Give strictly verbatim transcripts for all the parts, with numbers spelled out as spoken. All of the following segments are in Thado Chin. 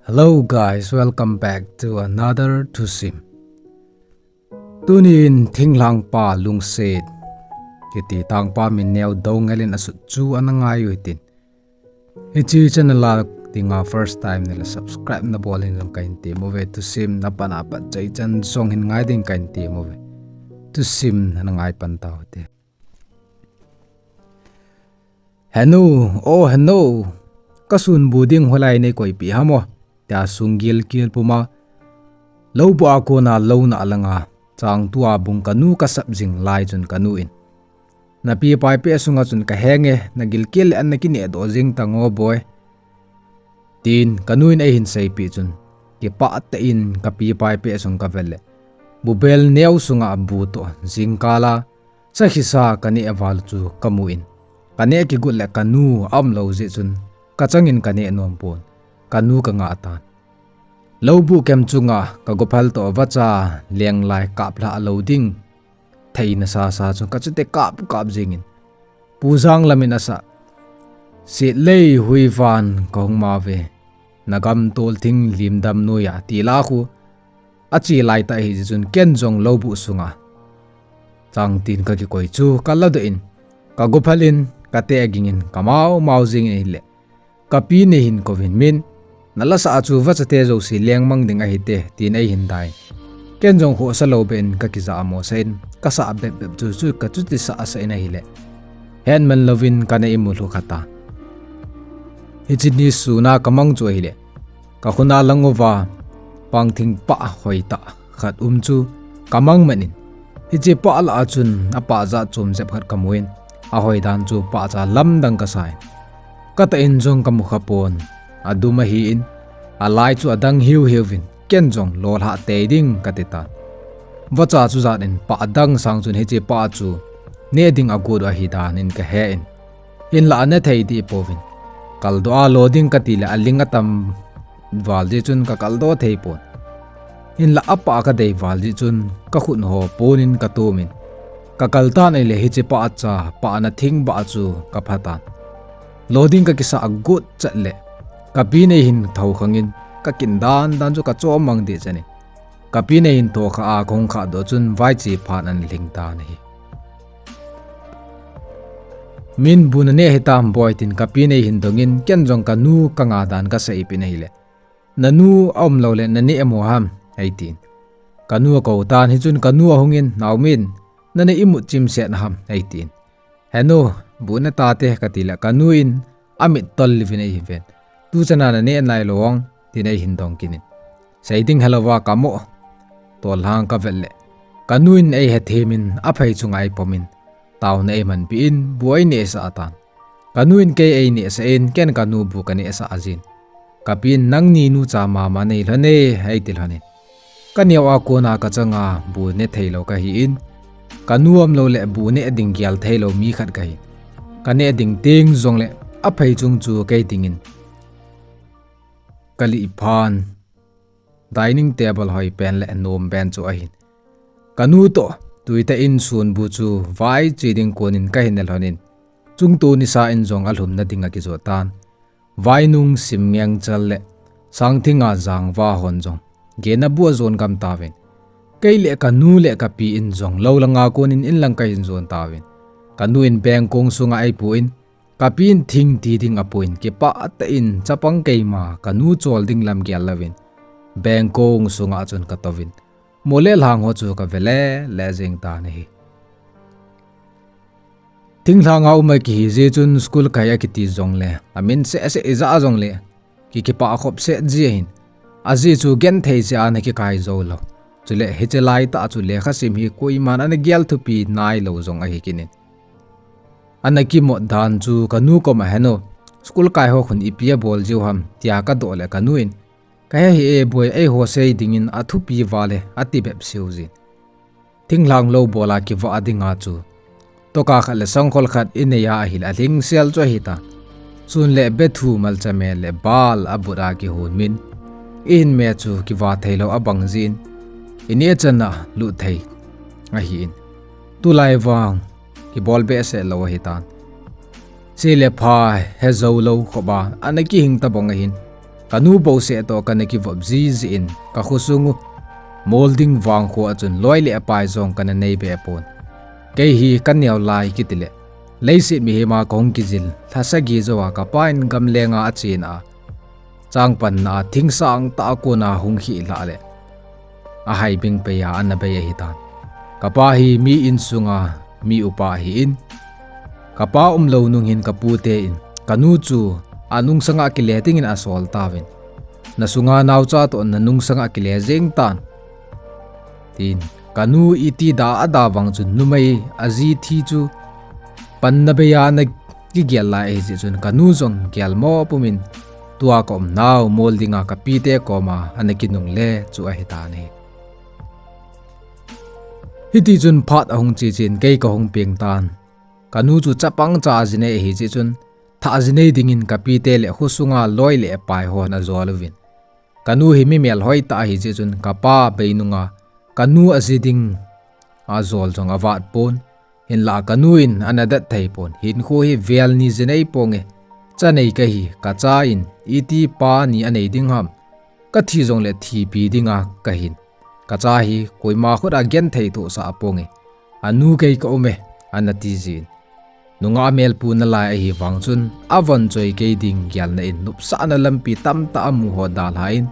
Hello guys, welcome back to another Thusim. Tunin thinglhang pa lungset kiti tangpa min neo Doungel in asut chu ana ngai u hitin. Hiche channel a dinga first time nala subscribe nabol ding jong kahin tem uve, thusim napan apat chaichan jong hin ngai ding kahin tem uve. Thusim nana ngai pan tau hite. Henu, o henu, kasun bu ding holai nei koipeh ham o, tia sung gilkel puma, loubu a kona lou na langa, chang tua bung kanu kasap jing lai chun kanu in, napi pai peh sunga chun kahenge, nagilkel le an nakineh doh jing tan o boi. Tin, kanu in eihin seipeh chun, kipah tah in kapi pai peh sung kavet le, bubel neo sunga bu toh, jingkal a, sakhisa kaneh val chu kamu in, kaneh kigot le kanu aum lou jeh chun, kachang in kaneh nom pon, kanu kangah tan. Loubu kem chunga kagophal toh vacha lenglai kap lha lou ding theina sasa chun kachuti kap kap jingin, Pu Janglam in asah, Setlei Huivan kahung mauve, nagam tolthing limdam noiya, ti la khu ache lai tah hijeh chun ken jong loubu sunga changtin kakikoi chu kaladoh in, kagophal in, kateh ging in, kamau mau jingin ahile, kapi in eihin kouvin, min, nalasa a chu vachate jouse lengmang ding ahite, tin eihin dai. Ken jong khohsa lou beh in kakija mosah in, kasah bep bep chu chu kachuti sah sah in ahile, hetman louvin kana imu lhu khata. Hiche ni suna kamang chu ahile, kakhut a lang uva pangthing pah hoitah khat um chu kamang man in, hiche pah lah a chun apah jat chom jep khat kamu in, ahoidan chu pahcha lamdang kasa in, katah in jong kamu khapon, adum ahin, alai chu adang hiu hiuvin, ken jong lolhah tei ding kati tan. Vacha chu jat in pah adang sang chun hiche pah chu neh ding agot u ahidan in kahe in, hinlah aneh thei deh pouvin, kaldoh a lo ding kati le aling atam val jeh chun kakaldoh thei pon, hinlah apah kadei val jeh chun kakhut ho pon in katum in, kakal tan ahile hiche pahcha pahna thing bah chu kapha tan. Lo ding kakisah got chat le, kapi in eihin thoukhang in, kakin dan dan chu kachom mang deh chan in, kapi in eihin thoukhah a kahung khahdoh chun vaiche phat ana lhing tan ahi. Min, bu naneh hitam boi, tin kapi in eihin dong in, ken jong kanu kanga dan kaseipeh in ahile, nanu aum lou le naneh mo ham, eitin. Kanu akou tan, hichun kanu ahung in, Naomin, nana imut chimset ham, eitin. Henu, bu ne tate, kati le kanu in amit tol uvin eihin ven. Tuchana naneh nailou ong, tin eihin dong kit in, sei ding helouva kamo, tollhang kavet le, kanu in eihethem in aphei chunga eipom in, taona eimanpeh in bu einehsah tan. Kanu in kei einehsah in, ken kanu bu kanehsah jin, kapi in, nangni nucha mama neilhon e, eiti lhon in, kaneo a kona kachanga bu ne theilou kahin, kanu aum lou le bu neh ding gel theilou mi khat kahin, kaneh ding teng jongle aphei chung chu kei dingin kalih phan, dining table hoipen le nom pen chu ahin, kanu toh tuitah in sunbu chu vaiche ding konin kahin ne lhon in, chungto nisa in jong alhumna ding akijot tan. Vainung, simngengchal le sangthinga jangva hon jong gena bu ajon gam tauvin, kei le kanu le kapi in jong lou langa konin inlang kahin jon tauvin, kanu in bengkong sunga eipu in, kapi in thing ti ding apu in, kipah tah in chapang keima kanu chol ding lam gel louvin, bengkong sunga chun katouvin, mol le lhang ho chu kave le le jeng tan ahi. Thinglhanga um akihi jeh chun school kai akiti jongle, amin sehseh ijat jongle, kikipah khop set ji ahin, ajeh chu genthei jeh a ana kikai jou lou. Chule hiche laitah chu lekhasim hi koiman ana gel thupi nailou jong ahi kit in, ana kimot dan chu kanu koma, Henu, school kai ho khun ipi abol jiu ham, tia kadoh le kanu in, Kahe hih e boi, eiho sei dingin athupi val e, ati bep seh jin. Thinglhang lou bola kivah dinga chu toka khat le sangkhol khat inei a ahile alhingsel chu ahitan. Sun le bethu, malcha mel le bal abut a kihon min, ihin me chu kivah theilou abang jin, ineh channa lut thei ahin, tulai vang kibol behseh lou ahitan. Chele pha he jou lou khop a ana kihing tabang ahin, kanu bouseh toh kana kivop jiji in, kakhosung u mol ding vangkho a chun loi le apai jong kana nei be pon. Kei hi kaneo lai kitile, leiset mihem a kahung kijil lha sagi jou a, kapa in gamleng a achen a, changpanna a thing sangtah a kona hung khih lhah le, ahaibing pei a ana bei ahitan. Kapa hi mi insunga mi upa ahin, kapa umlou nung hin kapute in kanu chu anungsanga kile dingin asol tauvin, "Nasunga naocha toh nanungsanga kile jeng tan," tin. Kanu iti da ada vang chun numei aji thi chu panna bei a ana kigel lai ahijeh chun, kanu jong gelmo pumin, tua kaumnau mol dinga kapite koma ana kinungle chu ahitan ahi. Hitichun phat ahung che chen, kei kahung peng tan. Kanu chu chapang cha ajinei ahijeh chun, thah jinei dingin kapite le khosunga loi le apai hon ajol uvin, kanu hi mi melhoi tah ahijeh chun, kapa beinunga kanu aji ding ajol jong avat pon. Hinlah kanu in ana det thei pon, "Hinkho hi vel ni jinei ponge, cha nei kahi, kacha in iti pa ni anei ding ham, kathi jongle thipi dinga kahin, kacha hi koima khut a genthei tohsah ponge, anu kei kaume," ana tijin. Nungah melpu nalai ahivang chun, avon choi kei ding gelna in nopsahna lampi tamtah amu ho dalhan,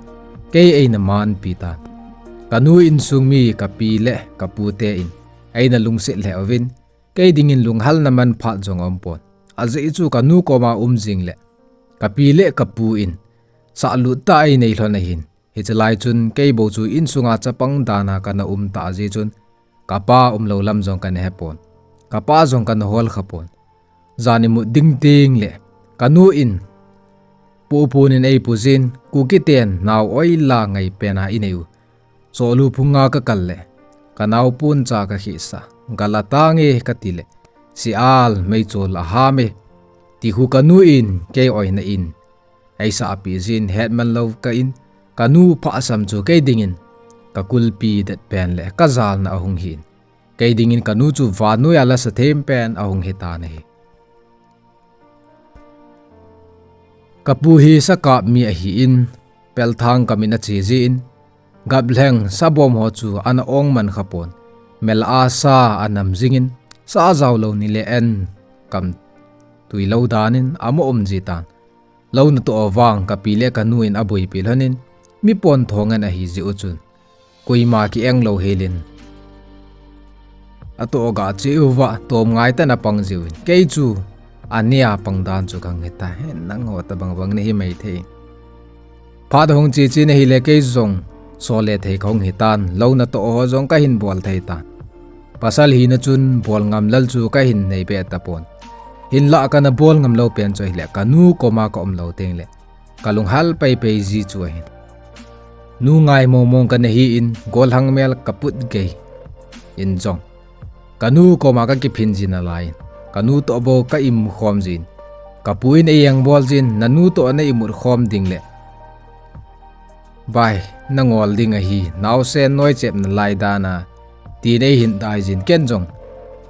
kei eina manpi tan. Kanu insung mi kapi le kapute in eina lungset lheh uvin, kei dingin lunghalna manphat jong aumpon. Ajeh chu kanu koma um jingle, kapi le kapu in sahlut tah einei lhon ahin, hiche lai chun kei bou chu insunga chapang dana kana um tah jeh chun, kapa umlou lam jong kana hepon. Kapa jong kana holkhapon. Jan imut ding tengle, kanu in poponin eipujin, Kuki ten nao oila ngaipen a inei u, cholu phunga kakal le, kanaopon cha kakhehsah, gal atange katile, sial meichol ahame, ti khu kanu in kei oina in eisahpeh jin, hetman lou kah in, kanu phahsam chu kei dingin kakulpi detpen le kajalna ahung hin, kei dingin kanu chu vannoiya lasa thempen ahung hitan ahi. Kapu hi sakap mi ahin, pelthang kamin ache jin, gaplheng sabom ho chu ana ong mankhapon, mel a sa anam jingin, sa jaolou nile en kam tuilou danin ama um jitan. Lou natoh vang kapi le kanu in aboipi lhonin, mi ponthong in ahijeh u chun, koima ki-englou helin atoh gache uva tomngai tah in apang jiuvin, kei chu anea pang dan chu kahung hitai. Nangho tabang bang nahi maithei. Phat ahung che chen ahile kei jong solle thei kahung hitan, lou natoh ho jong kahin bol thei tan. Pasal hina chun bolngam lal chu kahin nei be tapon. Hinlah kana bolngam lou pen chu ahile, kanu koma kaumlou tengle, kalunghal peipei ji chu ahin. Nu ngai mongmong kana hin, golhang mel kaput gei in jong, kanu koma kakiphin ji nalaiyin, kanu toh bou ka-im khom jin, kapu in eiengbol jin, nanu toh na imut khom dingle, bai, nangol ding ahi, naosen noichepna lai dana, tin eihin daijin, ken jong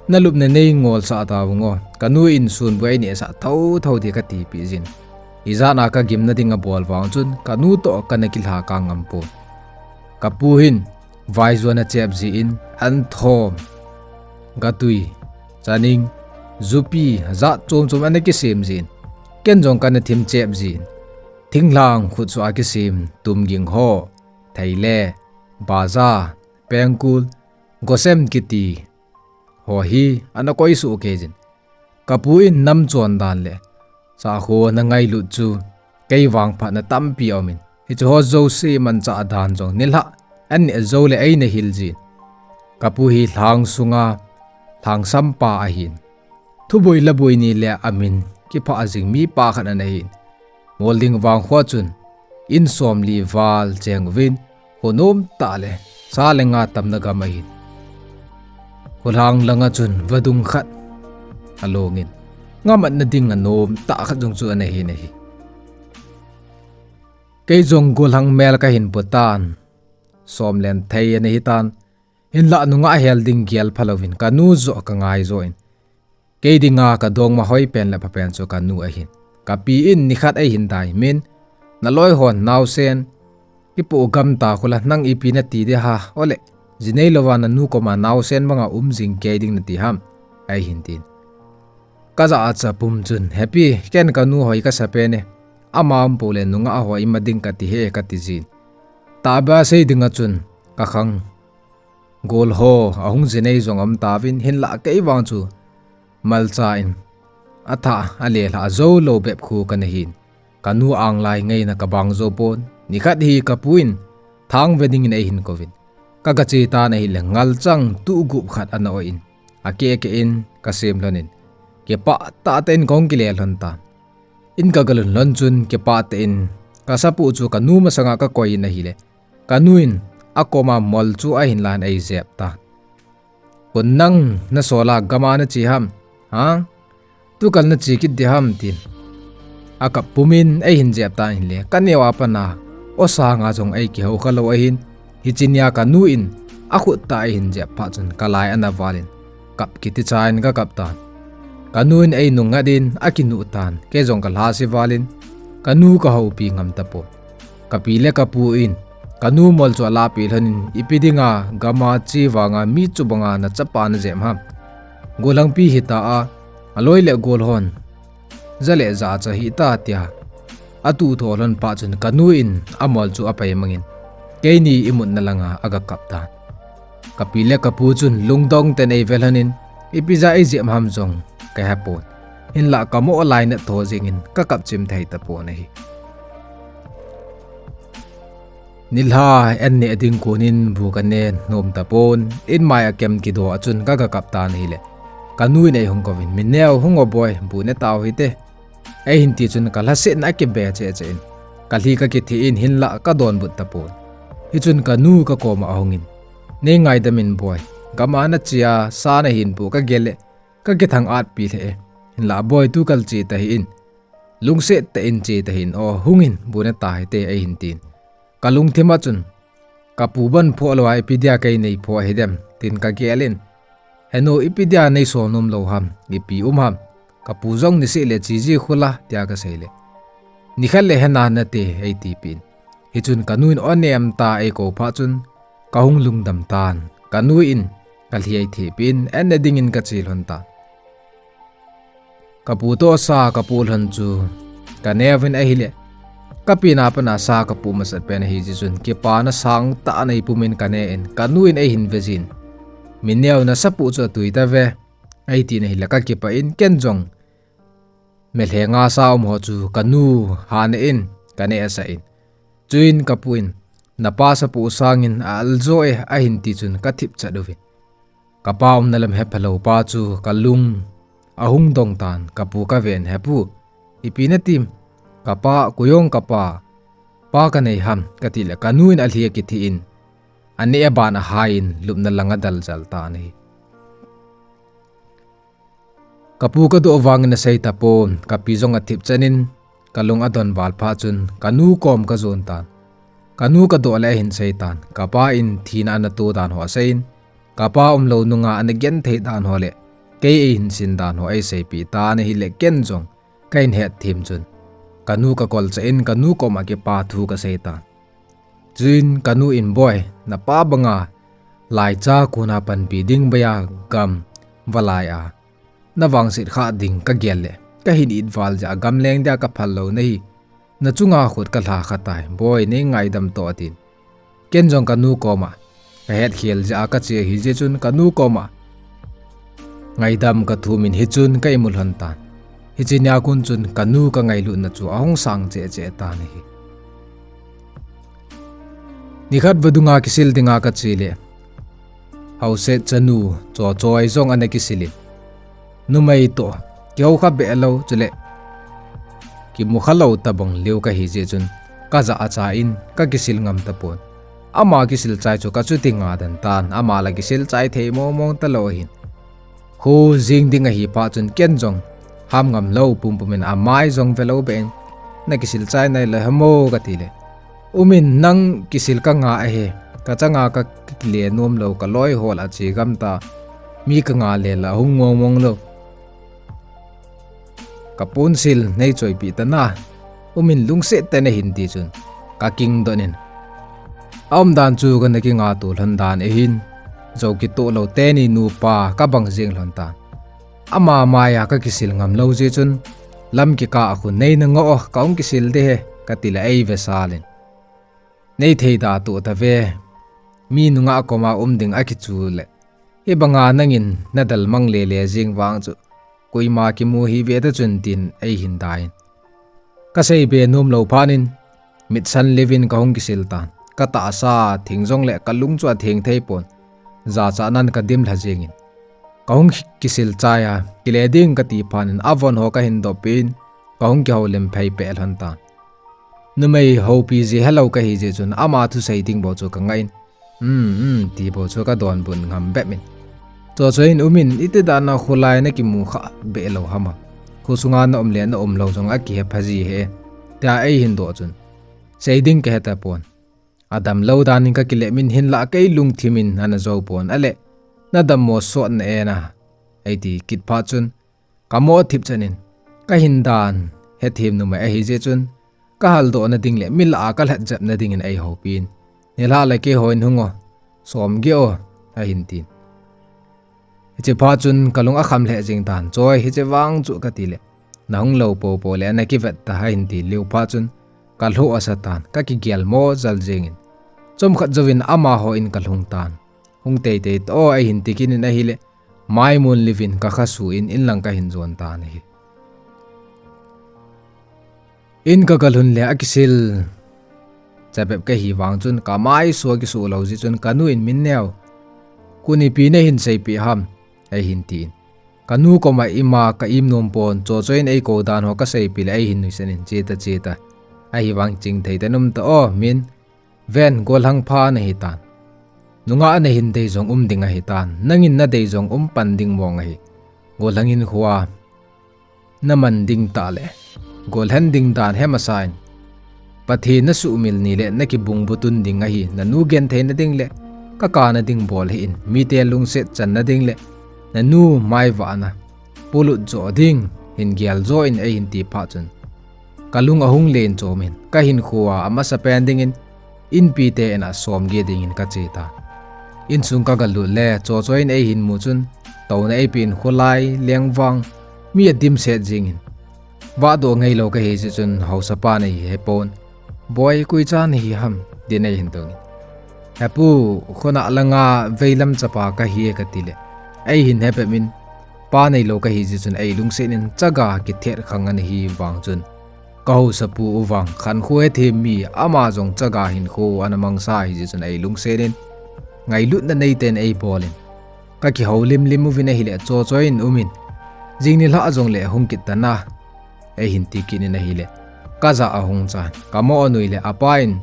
nalupna neingolsah tauvin o, kanu in sunboi einehsah thouthou ti katipeh jin. Ijat a kagimna ding abol vang chun, kanu toh kana kilhakang ngampon. Kapu hin vaijo ana chep jin, anthom, gatui, chaning, jupi, jat chom chom ana kisem jin, ken jong kana thim chep jin. Thinglhang khutsoh a kisem tumging ho, theile, baja, pengkul, gosem kiti ho hi ana koisoh kei jin. Kapu in namchon dan le sakho ana ngailut chu, kei vang phatna tampi aumin, hicheho jouse manchah dan jong nilhah an neh joule eina hil jin. Kapu hi lhang sunga lhangsampa ahin, thuboi laboi nile amin kiphah jing mipa khat ana hin, mol ding vangkho chun in somli val cheng uvin, kho nomtah le sa le nga tamna gam ahin, kholhang langa chun vadung khat alongin, ngamatna ding anomtah khat jong chu ana hin ahi. Kei jong golhang mel kahin putan, somlen thei ana hitan, hinlah nungah hel ding gel phalouvin kanu joh kangai joh in, Kei dinga kadongma hoipen le phapen chu kanu ahin. Kapi in nikhat eihin daimin, naloi hon naosen, kipoh gamta khula nang ipi nati diham, ole, jinei louva nanu koma naosen banga um jing kei ding nati ham, eihin tin. Kajah a cha pum chun, hepi, ken kanu hoi kasapen e, ama um poule nungah ho ima ding kati e, kati jin. Tahbeh a sei dinga chun, kakhang gol ho ahung jinei jong aum tauvin, hinlah kei vang chu malcha in athah alelhah joulou bep khu kana hin. Kanu anglai ngeina kabang jou pon, nikhat hi kapu in thang ve dingin eihin kouvin. Kagache tan ahile ngalchang tuhgup khat ana oiyin, akeh keh in kasem lhonin, kipah tahtah in kahung kile lhon tan. In kagalhun lhon chun kipah tah in kasapu chu kanu masanga kakoi in ahile, kanu in akoma mol chu ahin lan eijep tan. Kon nang, nasola gama nache ham? Ha? Tukal nache kit diham, tin akap pumin eihin jep tan ahile, kaneo a pat a o sanga jong eikihou khalou ahin, hiche nia kanu in akhut tah eihin jep phat chun kalai ana valin, kap kiti chan kakap tan. Kanu in einung ngat in akinuh tan, kei jong kalhase valin, kanu kahoupi ngam tapon. Kapi le kapu in kanu mol chu alahpeh lhonin, ipi dinga gama che vanga mi chubanga nachapa najep ham? Golhangpi hita a, aloi le gol hon ja le jacha hita, tia atuhtho lhon phat chun kanu in amol chu apaimangin, keini imutna langa agakap tan. Kapi le kapu chun lungdong ten eive lhonin, ipi jeh a eijep ham jong kahepon. Hinlah kamoh lainat tho jengin kakap chim thei tapon ahi. Nilhah an neh ding konin bu kane nom tapon, inmai a kem kidoh a chun kagakap tan ahile, kanu in eihung kouvin, mi neo hung o boi, bu ne tau hite, eihin ti chun kalhasetna akibe cheh cheh in, kalhi kakithe in hinlah kadonbut tapon. Hichun kanu kakoma ahungin, nei ngaidam in boi, gama nache a sa nahin pu kagel le, kakithang-atpi lheh e. Hinlah boi, tukal che tahih in, lungset tah in che tahih in o, hungin bu ne ta hite, eihin tin. Kalungthim a chun, kapu bon phoh louva ipi dia kei nei phoh hidem, tin kagel in, henu, ipi dia nei sol nom lou ham, ipi um ham? Kapu jong niseh le che ji khula, tia kaseile, nikhat le hena nate, eitipeh in. Hichun kanu in o nem ta eikou phat chun kahung lungdam tan. Kanu in kalhi eithehpeh in, an ne dingin kache lhon tan. Kapu toh sa kapoh lhon chu kaneuvin ahile, kapena pat a sa kapoh masat pen ahijeh chun kipana sangtah a neipumin kane in, kanu in eihin vejin, mi neo, nasapoh chu atui tave, eitin ahile kakipah in, ken jong melhenga sa um ho chu kanu hane in kanehsah in. Chuin kapu in, napa sapoh sangin a-al jo e, ahin ti chun kathipchat uvin. Kapa umna lam hephalou pa chu kalung ahung dong tan, kapu kaven, hepu, ipi natim? Kapa, koi jong kapa, pa kanei ham, katile kanu in alhi akithe in, aneh aban ahai in lupna lang adal jal tan ahi. Kapu kadoh vangin asei tapon, kapi jong athipchan in, kalung adon val phat chun kanu kom kajon tan. Kanu kadoh le ahin sei tan, kapa in thina ana to dan ho asei in, kapa umlou nunga ana genthei dan ho le kei eihin sin dan ho eiseipeh tan ahile, ken jong kahin hetthem chun, kanu kakolchah in kanu koma kipa thu kasei tan. Chuin kanu in, boi, napa banga laicha kona panpi ding beiya gam valai a navangset khah ding kagel le, kahin it val jeh a gamleng dia kaphal lou nahi, nachunga khut kalha kha tai, boi, nei ngaidam toh, atin. Ken jong kanu koma kahetkhel jeh a kache ahijeh chun kanu koma ngaidam kathumin hichun ka imu lhon tan. Hiche nia kon chun kanu kangailutna chu ahung sang cheh cheh tan ahi. Nikhat vadunga kisil dinga kache le, haoset chanu Chochoi jong ana kisil in, numei toh kihou kha behlou chule kimu khalou tobang lheh kahijeh chun, kajah acha in kakisil ngam tapon. Ama kisil chai chu kachuti ngadan tan, ama la kisil chai thei mong mong talou ahin. Kho jing ding ahi phat chun ken jong ham ngam lou pumpum in amai jong velou beh in, nakisil chai nailou ham o, katile, umin, nang kisil kanga ahi, kachanga kakile nom lou, kaloi hol a che gam ta, mi kanga le la hung mong mong lou. Ka ponsil nei choipi tana, umin lungset tah in ahin ti chun, ka kingdon in. A umdan chu kana kinga to lhon dan ahin, jou kitoh lou teni nupa ka bang jeng lhon tan. Ama maiya ka kisil ngam lou jeh chun, lam kikah a khun nei na ngoh o, ka hung kisil ding ahi, ka ti le ei ve sal in. Nei thei da to ta ve. Mi nungah koma um ding a kichu le. Hi banga nangin na dal mang le le jing vang chu. Koima kimu hi ve ta chun tin ei hin dai. Ka sei be nom lou phat in, mit san levin ka hung kisil tan. Ka tahsa thing jong le ka lung chu a theng thei pon. Jacha nan ka dim lha jeng in. Ka hung kisil chai a, kile ding ka ti phat in a von ho ka hin dop in, ka hung kihoulim phei peh lhon tan. Numei houpi ji helou ka hi jeh chun ama thusei ding bou chu ka ngah in. Um, um, ti bou chu ka donbut ngam bep in. Chochoi in um in, iti dan a kholai na kimu kha be lou ham a. Khosunga na um le na um lou jong a kihe pha ji e. Tia ei hin doh chun. Sei ding ka he ta pon. A dam lou dan in ka kile min hin la kei lungthim in ana jou pon a le. Na dam mo sot na e na. Ei ti kit phat chun. Ka mo thip chan in, ka hin dan, hethem numei ahi jeh chun, ka hal doh na ding le, mi lah a ka lhat jep na ding in ei houpi in. Nilhah le kei hon hung o, som ge o, ahin tin. Hiche phat chun, ka lung a kham lheh jing tan, choi, hiche vang chu ka ti le. Na hung lou popo le, na kivet ta, ahin ti liu phat chun, ka lhu a sa tan, ka kigel mo jal jeng in. Chomkhat jouvin ama ho in ka lhung tan. Hung teitei ta o, ahin ti kit in ahile, mai mun levin ka kha su in, in lang ka hin jon tan ahi. In ka kal hun le a kisil cha bep ka hi vang chun ka mai su a kisu lou jeh chun ka nu in min neo. Kuni pi na hin seipi ham, ahin ti in. Ka nu koma ima ka im nom pon, chochoi in ei kou dan ho ka seipi le ei hin nuisat in che ta che ta. Ahi vang ching thei ta nom ta o, min. Ven, golhang pha na hi tan. Nungah na hin dei jong um ding ahi tan. Nangin na dei jong um pan ding mong ahi. Golhang in khua na man ding ta le. Golhen ding dan he masa in. Pathen na sumil ni le na kibung butun ding ahi. Na nu genthei na ding le ka ka na ding bol hi in. Mite lungset chan na ding le na nu mai vah na. Pulut jo ding, hin gel jo in ei hin ti phat chun. Ka lung a hung len chom in, ka hin khua a masa pen ding in, inpi te in a som ge ding in ka che ta. In sung ka galut le, chochoi in ei hin mu chun, touna ei pi in kholai, lengvang, mi a dim set jing in. Vah doh ngei lou ka hi jeh chun, hausa pa na hi he pon. Boi, koi cha na hi ham, din ei hin dong in. He pu, khona langa veilam chapa ka hi e ka ti le. Ei hin he pem in, pa nei lou ka hi jeh chun ei lungset in chaga kithet khang ana hi vang chun. Ka hausa pu u vang, khan khu he them mi, ama jong chaga hin khu ana mangsa hi jeh chun ei lungset in. Ngailutna nei ten ei bol in. Ka kihou lim lim uvin ahile chochoi in um in. Jing nilhah jong le hung kit ta na. Ei hin ti kit in ahile. Ka ja a hung cha. Ka mo a nui le a pa in.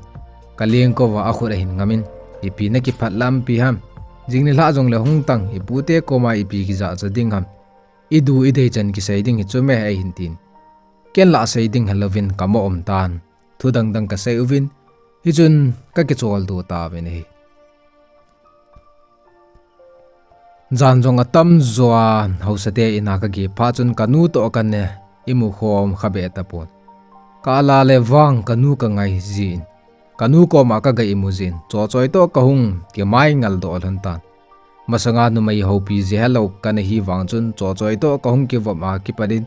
Ka leng kou va a khut a hin ngam in. Ipi na kiphat lam pi ham. Jing nilhah jong le hung tang. I pu te koma ipi kija cha ding ham. I du i dei chan kisei ding hi chu me ei hin tin. Ken la sei ding hel uvin ka mo um tan. Thu dang dang ka sei uvin. Hi chun ka kichol du ta uvin ahi. Jan jong a tam jo a, hausa te in a ka ge phat chun ka nu toh ka ne, i mu khom kha be ta pon. Ka la le vang ka nu ka ngai jin. Ka nu koma ka ga i mu jin. Chochoi toh ka hung, ki mai ngal doh lhon tan. Masanga numei houpi ji helou ka na hi vang chun, chochoi toh ka hung kivop a kipat in.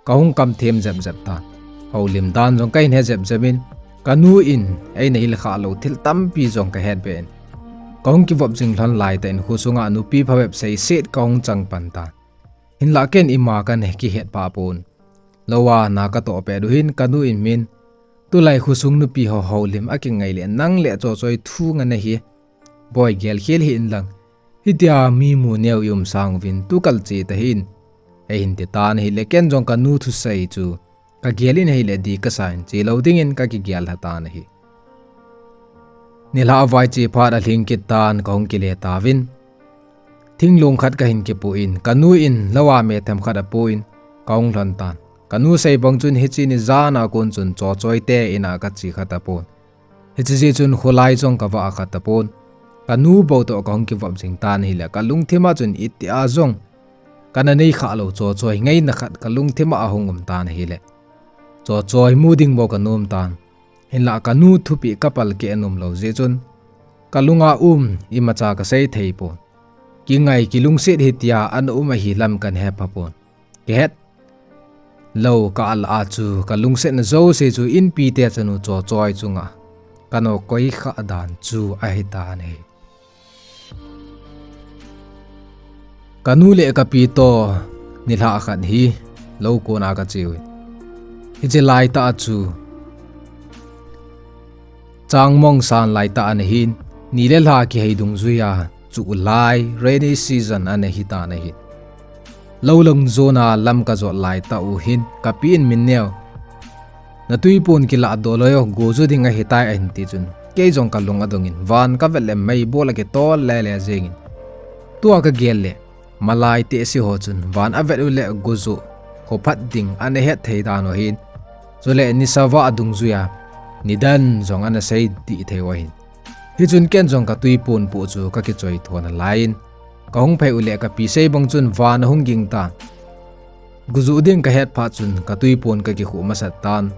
Ka hung kam them jep jep ta. Houlim dan jong ka hin he jep jep in. Ka nu in, ei na hil kha lou thil tampi jong ka het be in. Ka hung kivop jing lhon lai ta in khu sunga nupi phabep sei set ka hung chang pan ta. Hin la ken ima ka ne kihet pa pon. Lou a na ka toh pet u hin ka nu in min. Tulai khu sung nupi ho houlim a kingai le nang le chochoi thu nga na hi. Boi gel khel hi in lang. Hitia mi mu neo i um sang uvin tu kal che ta hin. Ei hin ti tan ahile ken jong ka nu thusei chu. Ka gel in ahile di ka sa in che lou ding in ka kigel ha tan ahi. Nilhah vai che phat a lhing kit tan ka hung kile ta uvin. Thinglung khat ka hin kipu in, ka nu in lou a me them khat a pu in, ka hung lhon tan. Ka nu sei bang chun hiche ni jan a kon chun chochoi te in a ka che kha ta pon. Hiche jeh chun kholai jong ka va a kha ta pon. Ka nu bou toh ka hung kivop jing tan ahile ka lungthim a chun itia jong. kana nei kha lou Chochoi ngaina khat kalungthim a ahung um tan ahile, Chochoi mu ding bou kanom tan. Hinlah kanu thupeh kapal keh nom lou jeh chun kalunga um imacha kasei thei pon. Kingai kilungset hitia ana um ahi lam kana hepha pon. Kihet lou kah lah a chu kalungsetna jouse chu inpi te chanu Chochoi chunga kana koi kha dan chu ahitan ahi. Kanu le kapi toh nilhah khat hi lou kona kache uvin. Hiche laitah chu changmong san laitah ana hin, ni le lha kihei dungjuia chu lai rainy season ana hitan ahi. Lou lang jona lam kajot laitah u hin kapi in, Minneo, na twipon kilah doh loi o, go ju ding ahitai, ahin ti chun kei jong kalung adongin van kavet le meibol akitol lele jengin, tua kagel le malai tehse ho chun van avet u le go ju khophat ding ana het thei dan u ahin, chule nisa vah dungjuia nidan jong ana sei dih thei u ahin. Hichun ken jong katwipon poh chu kakichoi tho nalaiyin, kahung phei u le kapi sei bang chun van ahung ging tan. Go ju ding kahet phat chun katwipon kakikhuh masat tan.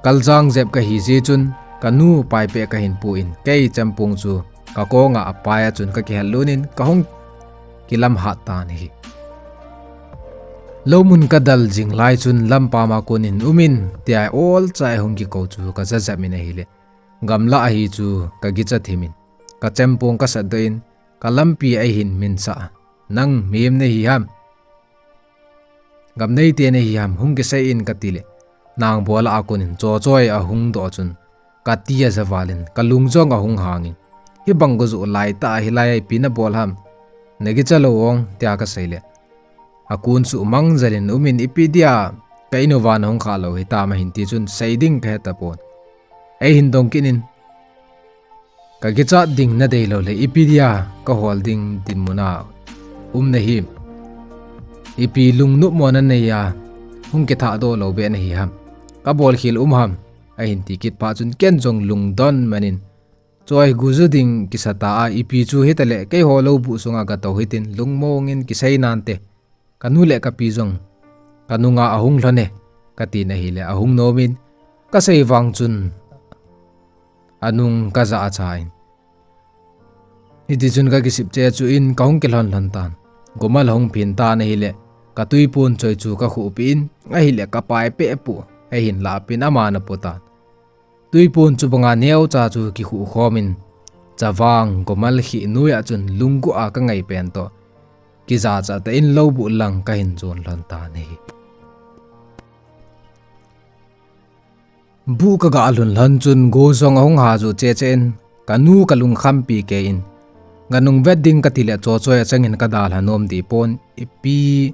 Kaljang jep kahi jeh chun kanu paipeh kahin pu in, kei chempung chu kakonga apai a chun kakihel lut in kahung kilamhat tan ahi. Lou mun kadal jing lai chun lampam a konin umin tia olcha ahung kikou chu kaja jep in ahile, gamlah ahi chu kagicha thim in, kachempung kasatdoh in, kalampi ahin minsah a, nang mihem nahi ham, gam neite nahi ham, hung kisei in, katile, nang bola a konin Chochoi ahung doh chun kati aja valin kalung jong ahung hangin, hibang go ju laitah a hilai a ipi nabol ham, nagicha lou ong, tia kaseile, akun suhmang jelin umin, ipi dia ka in uva nahung kha lou hitam, ahin ti chun sei ding kahe tapon. Eihin dong kit in, kagichat ding nadei lou le ipi dia kahol ding dinmun a um nahim, ipi lungnopmo nanei a hung kithadoh lou beh nahi ham, kabol khel um ham, ahin ti kit phat chun ken jong lungdon manin, Choi, go ju ding kisata a, ipi chu hitale, keiho lou buh sunga gatou hitin, lungmongin kisei nante, kanu le kapi jong kanunga ahung lhon e, katin ahile ahung nomin, kasei vang chun anung kaja acha in. Hitichun kakisip cheh chu in kahung kilhon lhon tan. Gomal ahung phin tan ahile, katwipon choi chu kakhuhpeh in, ahile kapaipeh pu, ahin lahpin aman apu tan. Twipon chubanga neocha chu kikhuh khomin, chavang gomal khih noiya chun lungguh a kangai pen toh kijachat tah in lou buh lang kahin jon lhon tan ahi. Buh kaga lhun lhon chun go jong ahung ha ju cheh cheh in, kanu kalungkhampi kei in, ganung vet ding katile Chochoi achangin kadalha nom dipon, ipi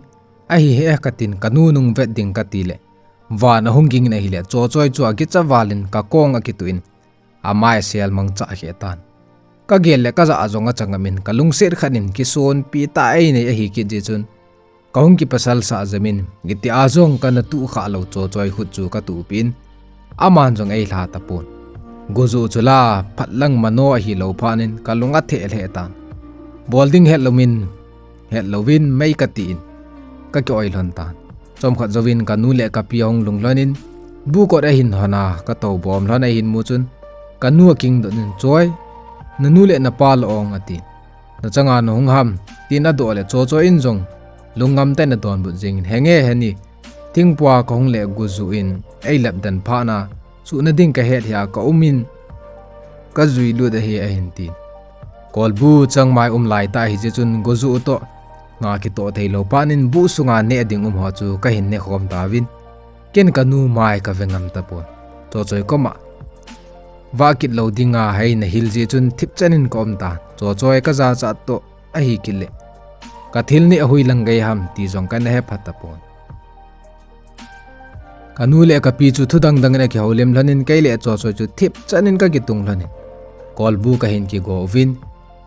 ahi he katin, kanu nung vet ding katile van ahung gingin ahile Chochoi chu akicha valin kakong akituh in, amai asel mangcha kheh tan. Kagel le kajah jong achang amin, kalungset khat in kisonpi tah einei ahi kit jeh chun, kahung kipasalsah jemin, itia jong kana tuh kha lou Chochoi khut chu katuhpeh in, aman jong eilha tapon. Go ju chu la phatlang mano ahilou phatnin kalung atheh lheh tan. Bol ding hetloumin, hetlouvin mei katin, kaki-oi lhon tan. Chomkhat jouvin kanu le kapi ahung lhun lhonin, buh kot ahin hon a, katou bom lhon ahin mu chun, kanu akingdoh in, Choi, nanu le napa la ong, atin. Nachanga nahung ham, tin adoh le Chochoi in jong lungngam tah in adonbut jengin, henge heni, thingpua kahung le go ju in eilep den phatna, suhna ding kahet hia kaumin, kajui lut ahi, ahin tin. Kolbu changmai um laitah ahi jeh chun go ju toh nga kitoh theilou phatnin buh sunga neh ding umho chu kahin nekhom tauvin, ken kanu mai kave ngam tapon. Chochoi koma vah kit lou dinga hei nahil jeh chun thipchan in kaum tan. Chochoi kajachat toh ahi kit le, kathil ni ahui lang gei ham ti jong kana hepha tapon. Kanu le kapi chu thudang dangin akihoulim lhonin, kei le Chochoi chu thipchan in kakitung lhonin, kolbu kahin kigo uvin,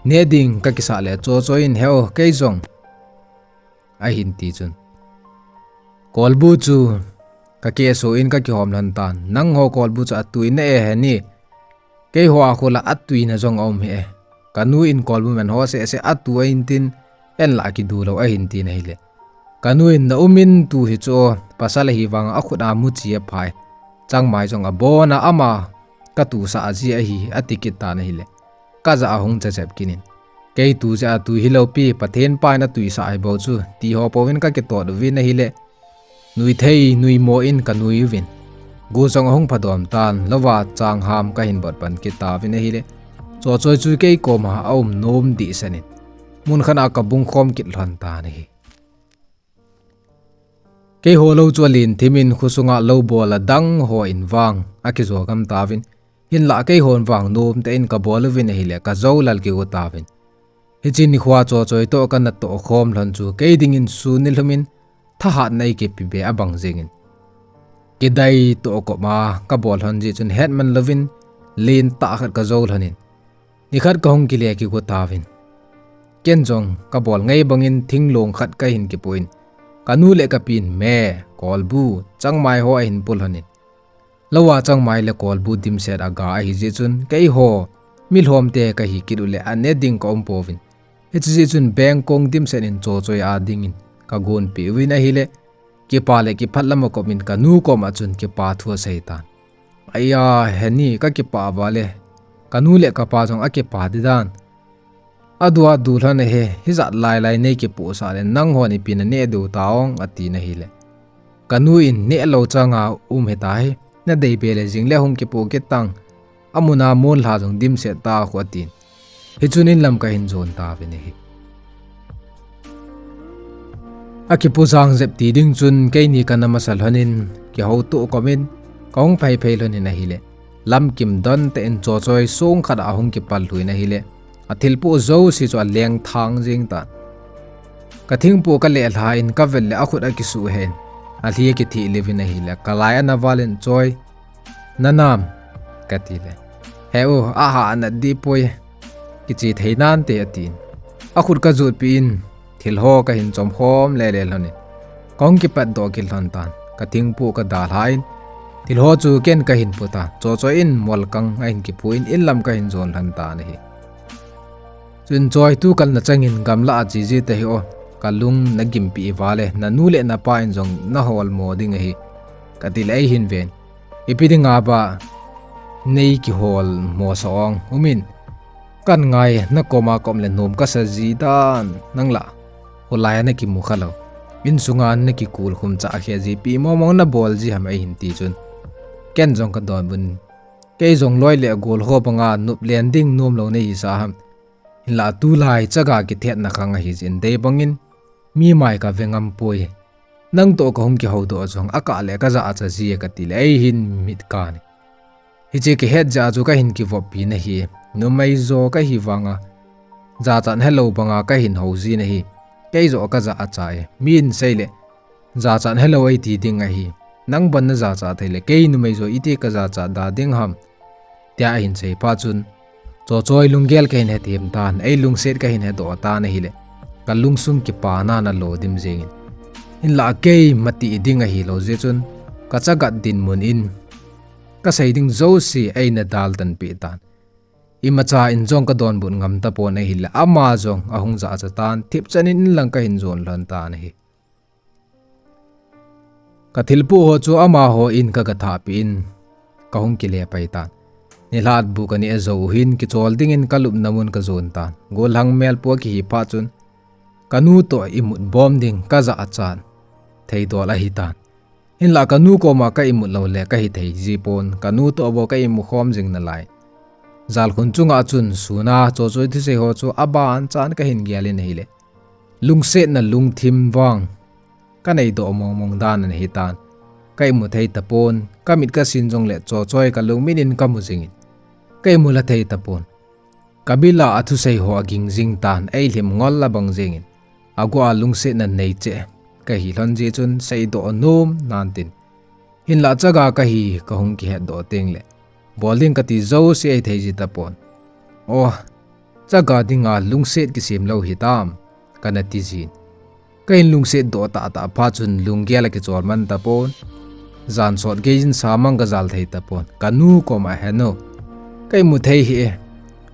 neh ding kakisah le Chochoi in, Heo, kei jong, ahin ti chun, kolbu chu kakeso in kakihom lhon tan. Nangho kolbu chu atui na e heni, keiho a khola atuina jong aum hih e. Kanu in kolbu man ho seh seh atu a intin, Enla kidu lou ahin tin ahile. Kanu in na um in tu hi chu pasal ahi vang a khut a muchi aphai. Changmai jong abon a ama katusah ji ahi ati kit tan ahile. Kajah a hung chachep kit in. Kei tu jeh a tu hilou pi Pathen pa in atuisah ahi bou chu ti ho pouvin kakitot uvin ahile. Nui thei, nui mo in kanui uvin. Gu jong ahung phadom tan, louva changham kahin bot pan kit tauvin ahile. Chochoi chu kei koma aum nom dehset in. Mun khat a kabung khom kit lhon tan ahi. Keiho lou chu alen thim in khosunga lou bol adang ho in vang akijo gam tauvin. Hinlah keihon vang nom tah in kabol uvin ahile kajo lal kigo tauvin. Hiche nikho a Chochoi toh kana toh khom lhon chu kei dingin sun nilhum in thahatna eikipe be abang jeng in. Kidai toh koma kabol lhon jeh chun hetman louvin lentah khat kajo lhon in. Nikhat kahung kile kigo tauvin. Ken jong kabol ngai bangin thinglong khat kahin kipu in. Kanu le kapi in me, kolbu, changmai ho ahin pu lhon in. Louva changmai le kolbu dimset aga ahi jeh chun, keiho milhom te kahi kit uleh ane ding kaum pouvin. Hiche jeh chun bengkong dimset in Chochoi a dingin kagonpeh uvin ahile, kipa le kiphat lama kop in kanu koma chun kipa thu asei tan. Aiya, heni kakipah uva le, kanu le kapa jong akipah di dan. Adu adu lhon ahi, hijat lailai nei kipohsah le, nanghon ipi naneh diu ta ong, atin ahile. Kanu in neh lou changa um hita hi, nadei be le jing le hung kipoh kit tang, amuna monlha jong dimset ta khu atin. Hichun inlam kahin jon tauvin ahi. Akipu jang jep ti ding chun keini kana masa lhon in, kihoutoh kom in, kahung phaiphei lhon in ahile. Lamkim don tah in Chochoi song khat a ahung kipal lhu in ahile. Athilpoh jouse chu aleng thang jeng tan. Kathingpoh kaleh lha in kavel le akhut akisuh hen. Alhi akithih liu vin ahile. Kalai ana val in Choi. Nanam, katile. He u, ahah nat dipoi. Kiche thei nante atin. Akhut kajutpeh in, thil ho kahin chomkhom lele lhon in. Kahung kipatdoh kit lhon tan. Kathingpoh kadalha in, thil ho chu ken kahin pu tan. Chochoi in molkang ahin kipu in, inlam kahin jon lhon tan ahi. Chun Choi, tukal nachangin gamlah a che ji tahih o. Kalung nagimpeh uva le, nanu le napa in jong naholmo ding ahi. Katile eihin ven. Ipi dinga ba nei kiholmo sah ong umin. Kangai, nakoma kom le nom kasa ji dan, nangla. Kholai a nakimu khalou. Insunga nakikul khum chah khe ji pi momong nabol ji ham eihin ti chun. Ken jong kadonbut in. Kei jong loi le gol ho banga nop len ding nomlou nahisah ham. Hinlah tulai chaga kithetna khang ahi jeh in dei bangin, mi mai kave ngam poi. Nangtoh kahung kihoudoh jong akah le kajachat ji e katile eihin mit kan e. Hiche kihet jeh a chu kahin kivoppi nahi. Numei jo kahi vanga, jachat helou banga kahin hou ji nahi. Kei joh kajachat e. Min seile, jachat helou eiti ding ahi. Nang bon najachat theile, kei numei jo iti kajachat da ding ham. Tia ahin sei phat chun, Chochoi lunggel kahin hethem tan, eilungset kahin hedoh tan ahile. Kalungsung kipana nalo dim jengin. Hinlah kei mati ding ahilou jeh chun, kachagat dinmun in, kasei ding jouse eina daltanpeh tan. Imacha in jong kadonbut ngam tapon ahile, ama jong ahung jachat tan, thipchan in inlang kahin jon lhon tan ahi. Kathilpoh ho chu amaho in kagathahpeh in, kahung kile pai tan. Nilhah bu kani ajou hin kichol dingin kalupna mun kajon tan. Gollhang melpu akihi phat chun, kanu toh imut bom ding kajachat theidol ahitan. Hinlah kanu koma ka imut loule kahithei jipon, kanu toh bou ka imu khom jing nalai. Jalkhun chunga chun suna Chochoi thusei ho chu abanchan kahin gel in ahile, lungsetna lungthim vang kaneidoh mongmong dan ana hitan. Ka imu thei tapon, kamit kasin jongle Chochoi kalungmin in kamu jingin, ka imu la thei tapon. Kabil a athusei ho aging jing tan, eilhim ngol abang jengin, aguh a lungsetna neicheh kahi lhon jeh chun seidoh nom nantin. Hinlah chaga kahi kahung kihetdoh tengle, bol ding kati jouse eithei ji tapon. O, chaga dinga lungset kisem lou hitam, kana ti jin. Kahin lungsetdoh tahtah phat chun lunggel akichol man tapon. Jan sot geiyin samang kajal thei tapon. Kanu koma, henu, ka imu thei hih e.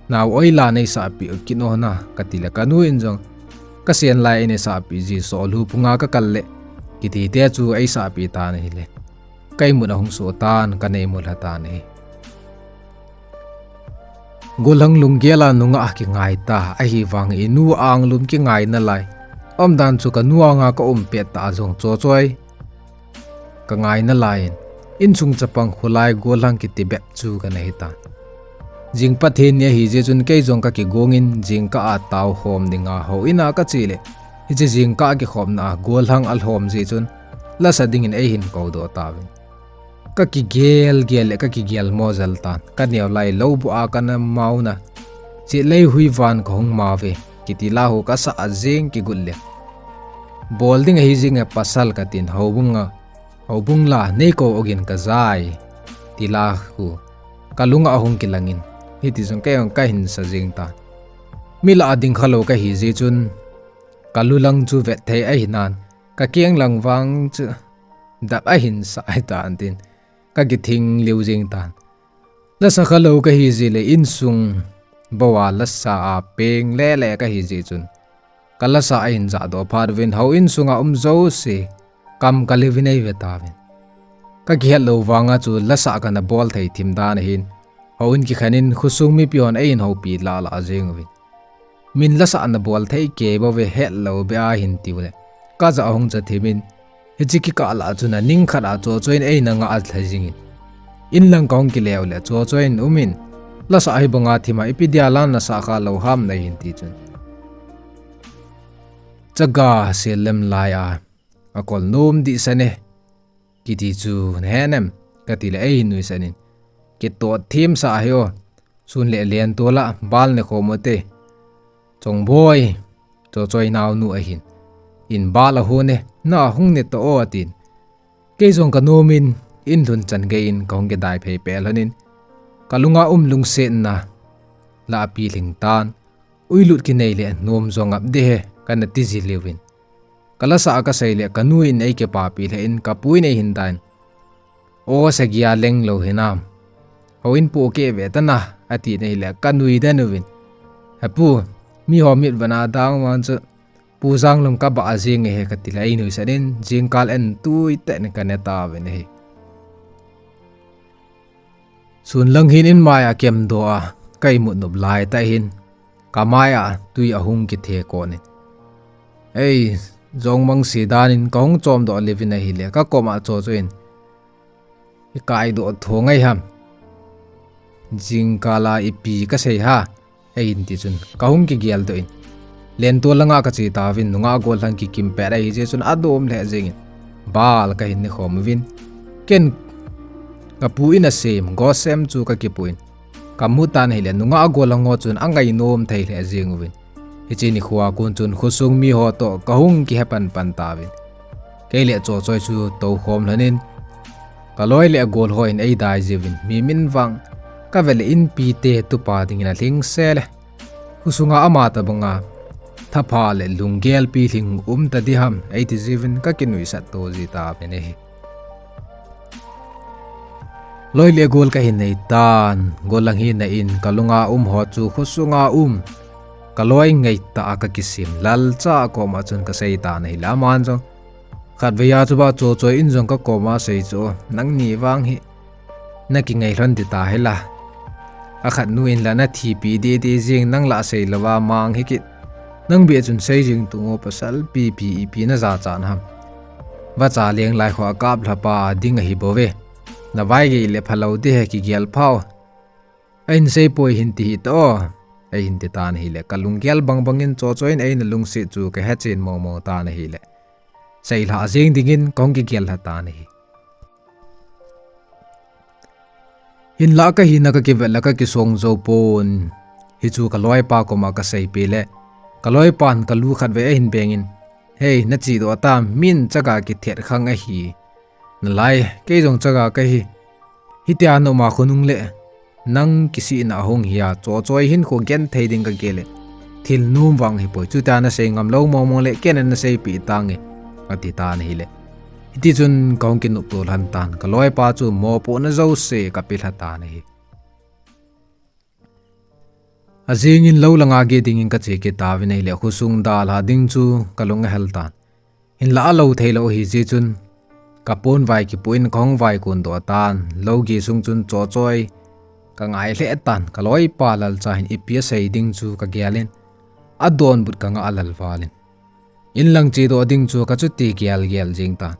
Nao oila neisahpeh u kit o na, katile kanu in jong, Ka sen lai eina sahpi ji soh lu punga ka kal le, kiti te chu ei sahpi tan ahile, ka imut ahung soh tan, ka nei mut lha tan ahi. Golhang lunggel a nungah kingai ta, ahivang inu anglum kingai nalai. Umdan chu ka nu anga ka um pet ta jong Chochoi ka ngai nalai in, insung chapang khulai golhang kiti bep chu ka na hi tan. Jing Pathen ni ahi jeh chun kei jong ka kigong in jingkah a tao khom dinga hou in a ka che le, hiche jingkah kikhopna a golhang alhom jeh chun lasa dingin eihin kou doh tauvin. Ka kigel gel le ka kigel mo jel tan. Ka neo lai lou bu a ka na mauna. Chet lei hui van ka hung ma ve, kiti la hu ka sa a jing kigut le, bol ding ahi jing e pasal ka tin, houbung a, houbung la nei kou ogin ka jai, ti la hu ka lunga ahung kilang in, hiti jong kei jong ka hin sa jing tan. Mi la a ding kha lou ka hi jeh chun ka lu lang chu vet thei ahi nan, ka keng lang vang chu dap ahin sa ahi tan tin, ka kithing liu jing tan. Lasa kha lou ka hi jeh le insung bou a lasa a peng le le ka hi jeh chun, ka lasa ahin jah doh phat uvin hou insunga um jouse kam ka liu vin ei ve tauvin. Ka kihet lou vanga chu lasa ka na bol thei thim dan ahin, hou in kikhen in khosung mipi hon eihin houpi lah lah jing uvin. Min lasa na bol thei kei bou ve, het lou be ahin tiu le, ka jah ahung cha thim in, hiche kikah lah chun a ning khat a Chochoi in eina ngah a lha jing in, in lang ka hung kile u le Chochoi in um in, lasa hi banga thim a ipi dia la na sa kha lou ham na hin ti chun, chaga sel lem lai a, a kol nom dih sa ne, kiti chu na he nem, ka ti le eihin nuisan in, kitot thim sa hi o, sun le len to la bal ne khom u te, Chongboi, Chochoi naonu ahin, in bal a hon e, na hung ne to o a tin. Kei jong ka nom in, in lhun chan gei in ka hung kidai phei pel hon in, ka lunga um lungsetna la a pilhing tan, uilut kinei le nom jong ap de he, ka na ti ji liu in. Ka lasa a ka sei le ka nu in ei kipapi le in ka pu in eihin dan. O sagia leng lou hinam. Hou in pu ke ve ta na, a ti nei le ka nui den uvin. He pu, mi ho mit vana dang man chu, pu jang lum ka ba a jing e he ka ti le ei nuisan in, jingkal en tui te ni ka ne tauvin ahi. Sun lang hin in mai a kem doh a, ka imut nop lai ta hin, ka mai a tui ahung kithe kon in. Ei, jong mang si dan in ka hung chom doh liu vin ahi le, ka kom a Chochoi in, i kai doh tho ngai ham. Jingkal a ipi ka sei ha, eihin ti chun, ka hung kigel doh in. Len to langa ka che tauvin, nungah golhang kikim pet ahi jeh chun a dom le jing in. Bal ka hin ne khom uvin. Ken ka pu in a sem, go sem chu ka kipu in. Ka mu tan ahi le, nungah golhang ho chun a ngai nom thei le jing uvin. Hiche ni khua kun chun khosung mi ho to ka hung kihe pan pan tauvin. Kei le Chochoi chu to khom lhon in, ka loi le gol ho in ei dai jiu vin, mi min vang ka ve le inpi te tupa ding in a lhing se le. Khosunga ama ta banga thapha le lunggel pilhing um ta di ham, ei ti jiu vin ka kinuisat to ji tauvin ahi. Loi le gol ka hin nei tan, gol lang hi na in ka lunga um ho chu khosunga um. Ka loi ngai ta a ka kisim lal cha a kom a chun ka sei tan ahi le aman jong. Khat vei a chu ba Chochoi in jong ka kom a sei chu, nang ni vang hi na kingai lhon di ta hi la. A khat nu in la na thi pi di di jing nang la sei lou va mang hi kit. Nang bia chun sei jing tu ngo pasal pi pi ipi na ja chan ham. Vacha leng lai kho a kap lha pa ding ahi bou ve. Na vai gei le phalou di he kigel phau. A hin sei poi hin ti hi to. A hin ti tan ahi le. Ka lunggel bang bang in Chochoi in ei na lungset chu ka he chen mo mo tan ahi le. Sei lha jing ding in ka hung kigel lha tan ahi. Hin la ka hina ka kivet la ka kisong jo pon. Hi chu ka loi pa kom a ka sei pi le. Ka loi pan ka lu khat ve a hin beng in. Hei, na chi doh tam, min chaga kithet khang ahi. Na lai, kei jong chaga ka hi. Hitia noma khonung le. Nang kisihna ahung hi a, Chochoi hin kho gen thei ding ka ke le. Thil nom vang hi poi, chuta na sei ngam lou mo mo le, ken na sei pi tang e. A ti tan ahi le. Hiti chun ka hung kinop to lhan tan, ka loi pa chu mo po na jo se ka pi lha tan ahi. Ajingin lou langa geh dingin kache kit tauvin ahile, khosung dalha ding chu kalung ahel tan. Hinlah alou theilou ahi jeh chun, kapon vai kipuh in kahung vaikon doh tan, lou geh sung chun Chochoi kangai lheh tan, kaloipa Lalcha hin ipi asei ding chu kagel in, adonbut kangah a lal val in. Inlang chedoh ding chu kachuti gelgel jeng tan.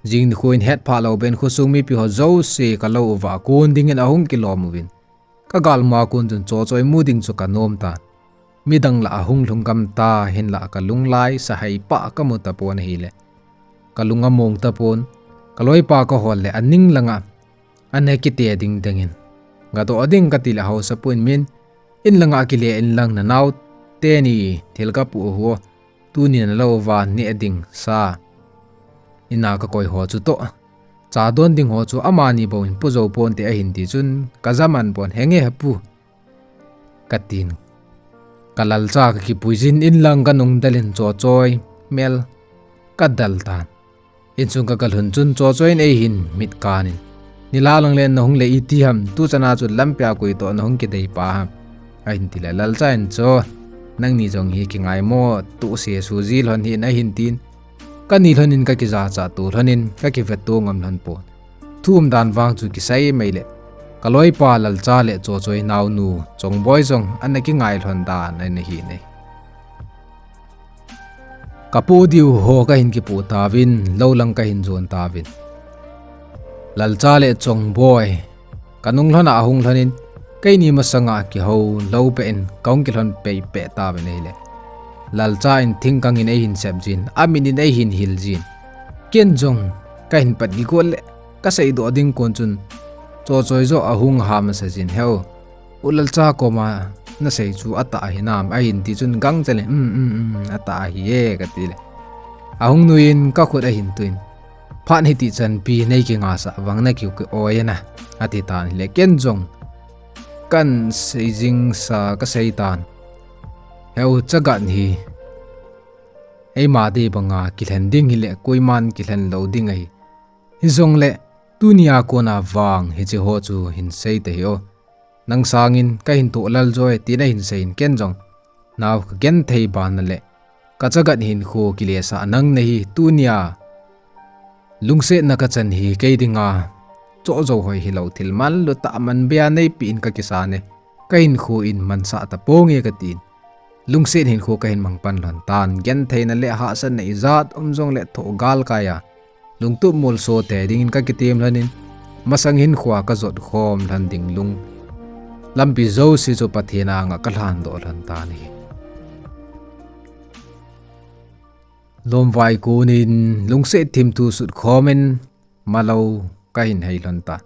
Jing nikho in hetphah lou ben khosung mipi ho jouse kalou uva kon dingin ahung kilom uvin. Kagalmo a kon chun Chochoi mu ding chu kanom tan. Midang lah ahung lhung gam ta, hinlah kalung lai sahai pah kamu tapon ahile, kalung among tapon, kaloipa kahol le aning langa ana kite ding dingin, gadoh ding katile haosapu in min, inlanga kile inlang nanao teni thil kapoh u, tuni nalou uva neh ding sa ina kakoi ho chutoh, cha don ding ho chu amani bou in pu jou ponte ahin ti chun, kajaman pon, henge hepu, katin. Kalalcha kakipui jin inlang kanung del in Chochoi mel kadel tan. Insung kakalhun chun Chochoi in eihin mit kan in, nilhah lang le nahung le iti ham, tuchana chu lampia koi toh nahung kidei pa ham, ahin tile Lalcha in chu, nangni jong hi kingaimo tohse suji lhon hih in ahin tin, kani lhon in kakijachat to lhon in kakivetto ngam lhon pon. Thu umdan vang chu kisei mai le, kaloipa Lalcha le Chochoi naonu Chongboi jong ana kingai lhon dan ana hi nei. Kapoh diu ho kahin kipoh tauvin, lou lang kahin jon tauvin. Lalcha le Chongboi kanung lhon a ahung lhon in, keini masanga kihou lou peh in kahung kilhon pei peh tauvin ahile, Lalcha in thingkang in eihin sep jin, amin in eihin hil jin. Ken jong kahin pat kigol le, kaseidoh ding kon chun Chochoi joh ahung hamsa jin, heu, U Lalcha koma nasei chu atah ahi nam, ahin ti chun gangchel in, um, um, um, atah ahi e, katile, ahung nuiyin kakhut ahin tuin, phat hiti chanpi nei kingasah vang nakiu ki-oi na, ati tan ahile, ken jong kahin sei jingsa kasei tan, heu, Chagat hi eima dei banga kilhen ding hile koiman kilhen lou ding ahi. Hijongle tunia kona vang hiche ho chu hin sei tahih o. Nang sangin kahin toh lal joi, tin ahin seiyin ken jong nao kagenthei bana le kachagat hinkho kilesah nang nahi, tunia lungsetna kachan hi kei dinga chohjou hoi hilou, thil manlutah manbeiya neipeh in kakisa e, kahinkho in mansah taponge katin. Lungset hinkho kahin mangpan lhon tan, gentheina le hahsatna ijat um jongle thoh galkaiya lungtup molso tei dingin kakitem lhonin, masang hinkhoa kajot khom lhon ding lung lampi jouse chu Pathen anga kalhandoh lhon tan ahi. Lomvai konin lungset thimthu sut khomin malou kahin hei lhon tan.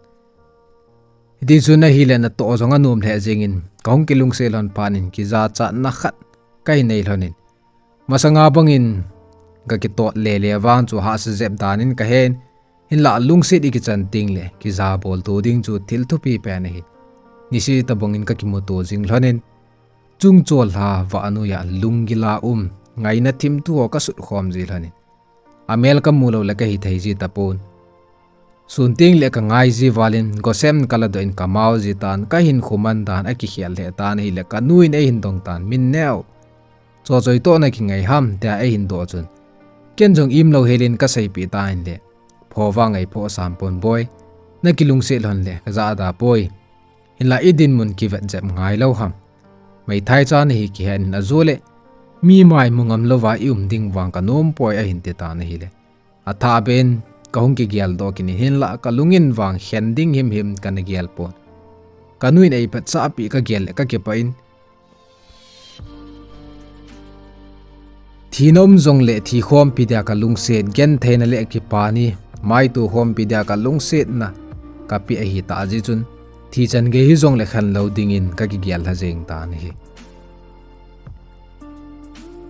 Hitichun ahile natoh jong anom lheh jengin, kahung kilungset lhon phatnin kijachatna khat kahin nei lhonin, masanga bangin kakitoh lele vang chu hahsa jep danin kahen, hinlah lungset ikichan tengle kijabolto ding chu thil thupi pen ahi. Niseh tobangin kakimuto jing lhonin, chungchol lha vahnoiya lunggila um ngaina thimthu ho kasut khom ji lhonin, amel kamu loule kahithei ji tapon. Sun tengle kangai ji valin gosem kaladoh in kamao ji tan, kahinkho man dan akikhel lheh tan ahile kanuin eihin dong tan, Minneo, Chochoi toh nakingai ham, tia eihin doh chun, ken jong imlou helin kaseipeh tan ahile, Pho vang eiphoh sam pon boi, nakilungset lhonle kajahda poi. Hinlah idinmun kivet jep ngai lou ham. Meithai cha nahi kihenin, ajole mi maimu ngam louva ium ding vang kanom poi, ahin ti tan ahile, athahbeh in kahung kigeldoh kit in, hinlah kalungin vang khen ding himhim kana gel pon. Kanuin eiphetsahpeh kagel le kakipah in, thina um jongle thi khompi dia kalungset, gentheina le kipani maito khompi dia kalungsetna kapeh ahitah jeh chun, thi chan gei hijongle khenlou dingin kakigel lha jeng tan ahi.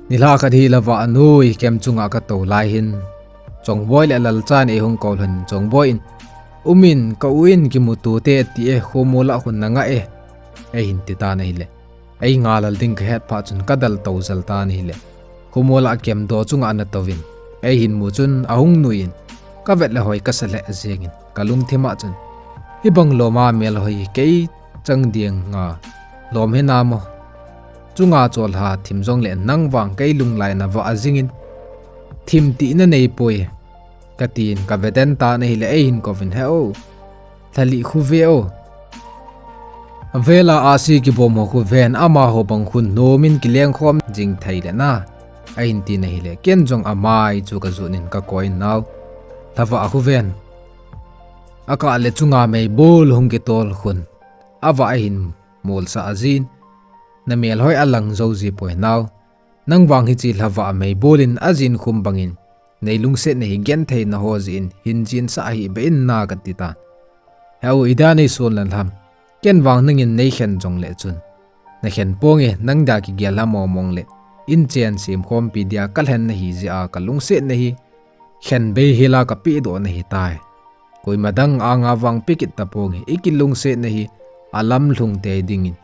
Nilhah khat hi lavah anoi kem chunga katou lai hin, Chongboi le Lalchan eihung kou lhon, Chongboi in, Umin, ka u in kimuto te ati e, khomola khun nanga e, eihin ti tan ahile, einga lal ding kahet phat chun kadal tou jel tan ahile, khomola kemdoh chunga ana touvin, eihin mu chun ahung nuiyin, kavet le hoi kasa lheh jengin, kalungthima chun, hibang loma melhoi kei chang dinga lom hinam o, chunga cholha thim jongle nang vang kei lunglai na vah jingin, thim ti na nei poi, katin ka veden tan ahile eihin kouvin, "He o, lhalih khu ve o. Avela ahsi kibom ho khu ven, amaho bang khu nomin kilengkhom jing thei le na," ahin tin ahile, ken jong amai chu ka jut in ka koi in, "Nao, lhavah khu ven. Akah le chunga meibol hung kitol khun, avah ahin molsah jin, na melhoi alang jou ji poi nao. Nang vang hiche lhavah meibol in ajin khum bangin, nei lungsetna hi genthei na ho jeh in hin jinsah hih beh in na," kati tan. "He o, idia nei sol na lham. Ken vang nangin nei khen jongle chun, na khen ponge, nang dia kigel lha mong mong le, in chen sem khompi dia ka lhen na hi jeh a ka lungsetna hi khen bei hela ka pehdoh na hi tai. Koima dang anga vang pe kit ta ponge, i kilungsetna hi alamlhung tei dingin,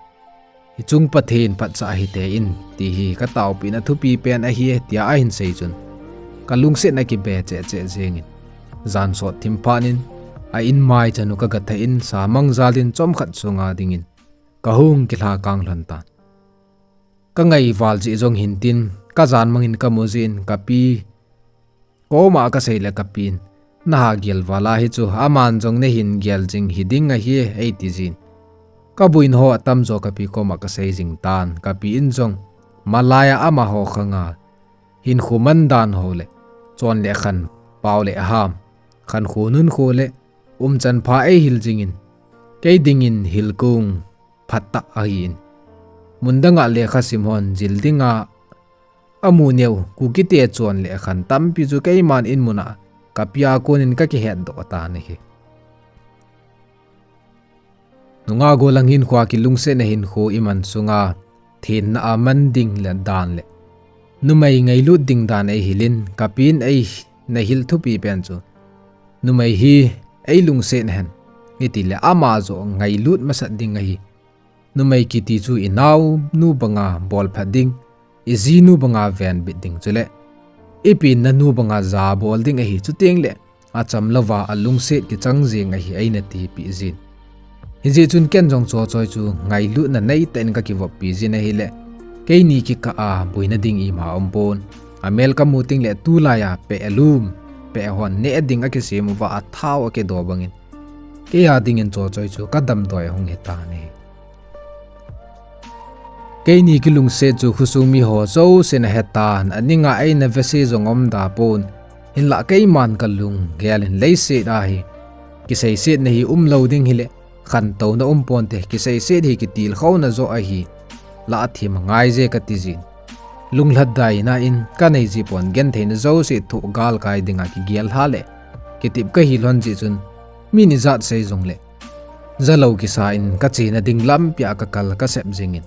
i chung Pathen phatchah hi tei in, ti hi ka taopina thupi pen ahi e," tia ahin sei chun, ka lungsetna kibe cheh cheh jengin, jan sot thim phat in, a in mai chanu ka gathah in, samang jal in chomkhat sunga dingin ka hung kilha kang lhon tan. Ka ngaival jeh jong hin tin, ka jan mangin ka mu jin, ka pi koma ka sei le ka pi in, "Na ha gel val a hi chu, aman jong nei hin gel jing hi ding ahi e," ei ti jin. Ka buina ho atamjo ka pi koma ka sei jing tan, ka pi in jong malai a amaho khanga hinkho man dan ho le, chon le khan, pao le ham, khankho nunkho le umchan pha ei hil jingin, kei dingin hilkung phatah ahin, mun danga lekha sim hon jil dinga amu neo Kuki te chon le khan tampi chu keiman in muna ka pi a konin ka kihetdoh tan ahi. Nungah gollhang hinkhoa kilungsetna hinkho iman sunga thenna a man ding le dan le numei ngailut ding dan ei hilin, ka pi in eina hil thupi pen chu, numei hi ei lungset hen, iti le ama joh ngailut masat ding ahi. Numei kiti chu i naonu banga bolphat ding, i jinu banga venbit ding, chule i penna nu banga jabol ding ahi, chuteng le acham louva alungset kichang jeng ahi, eina tipeh jin. Hijeh chun ken jong Chochoi chu ngailutna neitah in ka kivoppi jin ahile, keini kikah a boina ding ima umpon. Amel ka mu teng le tulai a peh lum, peh hon neh ding akisem uva athao akido bangin, kei a dingin Chochoi chu ka damdoi ahung hitan ahi. Keini kilungset chu khosung miho jousen ahetan, aninga eina vese jong umda pon. Hinlah keiman ka lunggel in leiset a hi kiseisetna hi umlou ding hile, khantouna umponte, kiseiset hi kitilkhouna joh ahi. Lah athim angai je kati jin. Lunglhadaina in ka nei ji pon, gentheina jouse thoh galkai dinga kigel lha le kitep kahi lhon jeh chun, min ijat sei jongle jalou kisa in ka chena ding lampia ka kal ka sep jingin,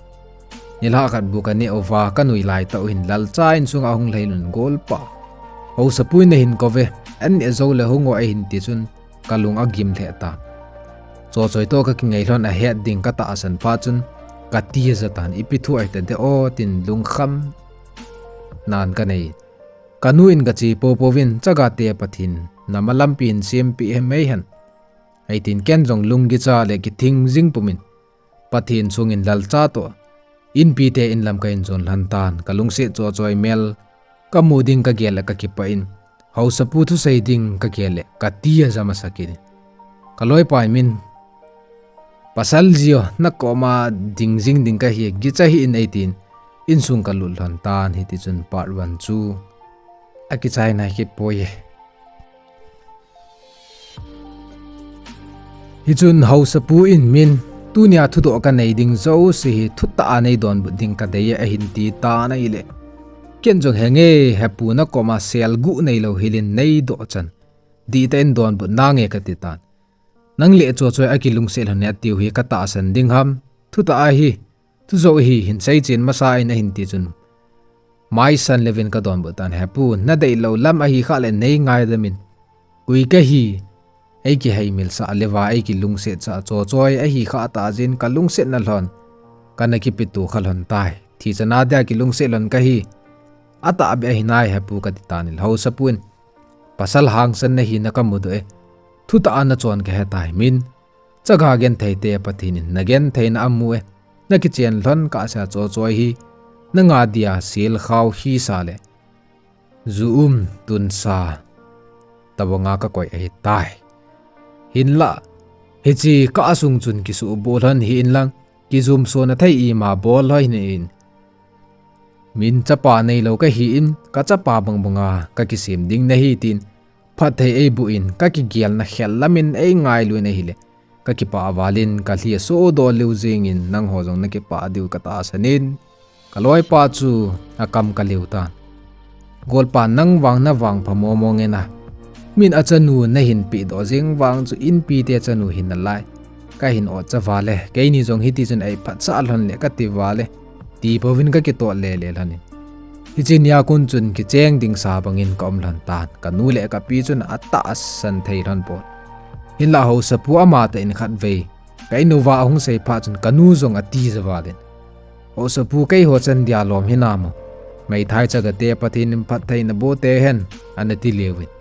nilhah khat bu ka neh uva ka nui laitah uhin lalcha insunga ahung lhai lhon golpa, Haosapu in ahin kouve, an neh jou le hung o ahin ti chun ka lung agim lheh tan. Chochoi toh ka kingai lhon ahet ding ka tahsan phat chun ka ti aja tan, ipi thu ahitadem o tin lungkham nan ka nei. Ka nu in ka che poupou vin, Chaga te Pathen in nama lampi hin sempeh himai hen, eitin ken jong lungkicha le kithing jing pumin Pathen sungin lalcha toh inpi te in lam ka hin jon lhon tan, ka lungset Chochoi mel ka mu ding ka gel le ka kipah in, Haosapu thusei ding ka gel le ka ti aja masa kit in, ka loipa in, pasal jio, na koma ding jing ding kahi, gicha hih in eitin, insung ka lut lhon tan, hiti chun part one chu akichai nai kit poi. Hichun Haosapu in, tunia thudoh ka nei ding jouse hi thutah a nei donbut ding ka dei e, ahin ti tan ahile, ken jong henge, hepu na koma selguh neilou hilin nei doh chan, dihtah in donbut nange kati tan. Nang le Chochoi akilungset lhon e atiu hi ka tahsan ding ham? Thutah ahi, thu joh hi hin seichen masa in ahin ti chun, maisan leuvin ka donbut tan, hepu, na deilou lam ahi khah le nei ngaidam in. Koi kahi, ei kiheimilsah leuva ei kilungsetsah Chochoi ahi khah tah jeh in ka lungsetna lhon kana kipeto kha lhon tai. Thi chana dia kilungset lhon kahi, atahbeh ahi nai hepu kati tan ahile, Haosapu in, pasal hangsan nahi na ka mudoh e, thutah a na chon ka hetai, Chaga genthei te Pathen in na gentheina amu e, na kichen lhon kahsea Chochoi hi nanga dia selkhao hisa le ju um tunsa tabanga kakoi ahitai. Hinlah, hiche kah sung chun kisuhbol lhon hih inlang, kijumsona thei ima bol lhon hih in. Min chapa neilou kahin, kachapa bangbanga kakisem ding nahi tin, phatthei eiboh in, kakigelna khel lamin eingailun ahile, kakipah valin, kalhi asodoh lheh jengin, nangho jong nakipah diu katahsan in. Kaloipa chu akam kalheh tan. Golpa, nang vang navangpha momo nge na. Min achanu nahin pehdoh jeng vang chu inpi te chanu hinalai. Kahin otcha vale, keini jong hitichun eiphatsah lhon le kati vale. Tipouvin kakitoh lele lhonin. Hiche nia kon chun kicheng ding sa bangin kaum lhon tan. Kanu le kapi chun atahsan thei lhon pon. Hinlah haosapu amatah in khatvei ka in uva ahung seiphat chun kanu jong atija valin. Haosapu, keiho chan dia lom hinam o. Meithai chagate Pathen in phattheina boh tei hen, anati lheh uvin.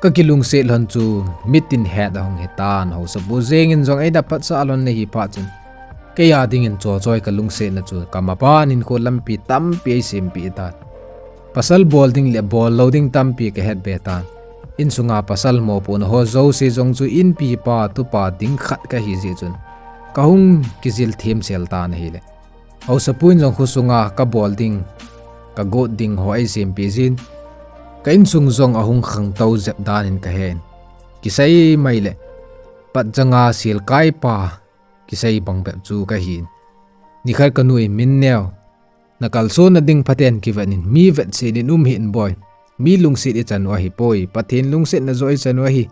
Kakilungset lhon chu mitin het ahung hitan, haosapu jengin jong eina phatsah lhon nahi phat chun. Kei a dingin Chochoi kalungsetna chu kamapan hinkho lampi tampi eisempeh tan. Pasal bol ding le bol lou ding tampi kahet be tan. Insunga pasal mopohna ho jouse jong chu inpipa tupa ding khat kahi jeh chun, kahung kijil themsel tan ahile. Haosapu in jong khosunga kabol ding, kagot ding ho eisempeh jin. Ka insung jong ahung khangtou jep danin kahen. Kisei mai le, patjanga selkaipa kisei bang bep chu kahin. Nikhat kanu in, Minneo, nakalsonna ding phaten kivetin, mi vetsetnin um hih in boi. Mi lungset ichan u ahipoi, Pathen lungsetna joh ichan u ahi.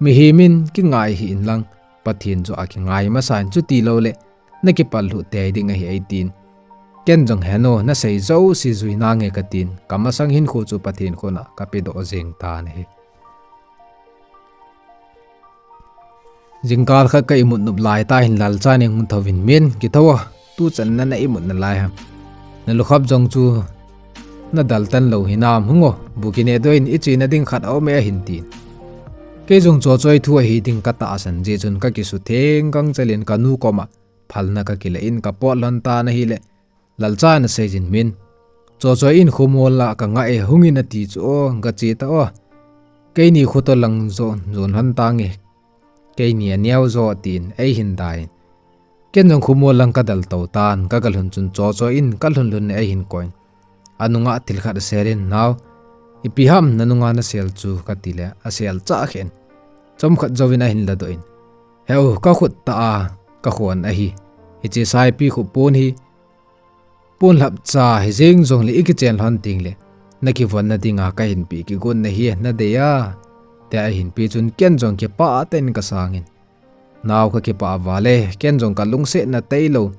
Mihem in kingai hih inlang, Pathen joh a kingai masan, chuti loule nakipallhuh tei ding ahi, eitin. Ken jong, Hen o, nasei jouse jui nange, katin, kamasang hinkho chu Pathen khut a kapedoh jeng tan ahi. Jingkah khat ka imut nop laitah hin Lalchan ahung thouvin, Min, kithou o, tuchan na na imut nalai ham? Nalukhap jong chu nadal tan lou hinam, hung o, bu kinehdoh in, ichena ding khat aume, ahin tin. Kei jong Chochoi thu ahi ding katahsan jeh chun kakisutheng gangchelin kanu koma phalna kakile in kapot lhon tan ahile, Lalchan aseijin, Min, Chochoi in khomol a kangah e, hungin ati chu o, gache ta o. Keini khoto lang jon, jon lhon tange. Keini aneo jo, tin eihin dai in. Ken jong khomol lang kadal tou tan, kagalhun chun Chochoi in kalhun lhun in eihin koiyin. Anunga thil khat aselin, Nao, ipi ham nanunga nasel chu, katile, asel chah khen. Chomkhat jouvin ahin ladoh in, Heu, kakhut tah a kakhon ahi. Hiche saipi khu pon hi, pon lhapcha hijeng jongle ikichen lhon tengle nakivonna dinga kahin peh kigon nahi, nadei a, tia ahin peh chun ken jong kipah tah in kasangin, Nao, kakipah vale, ken jong kalungsetna tailou,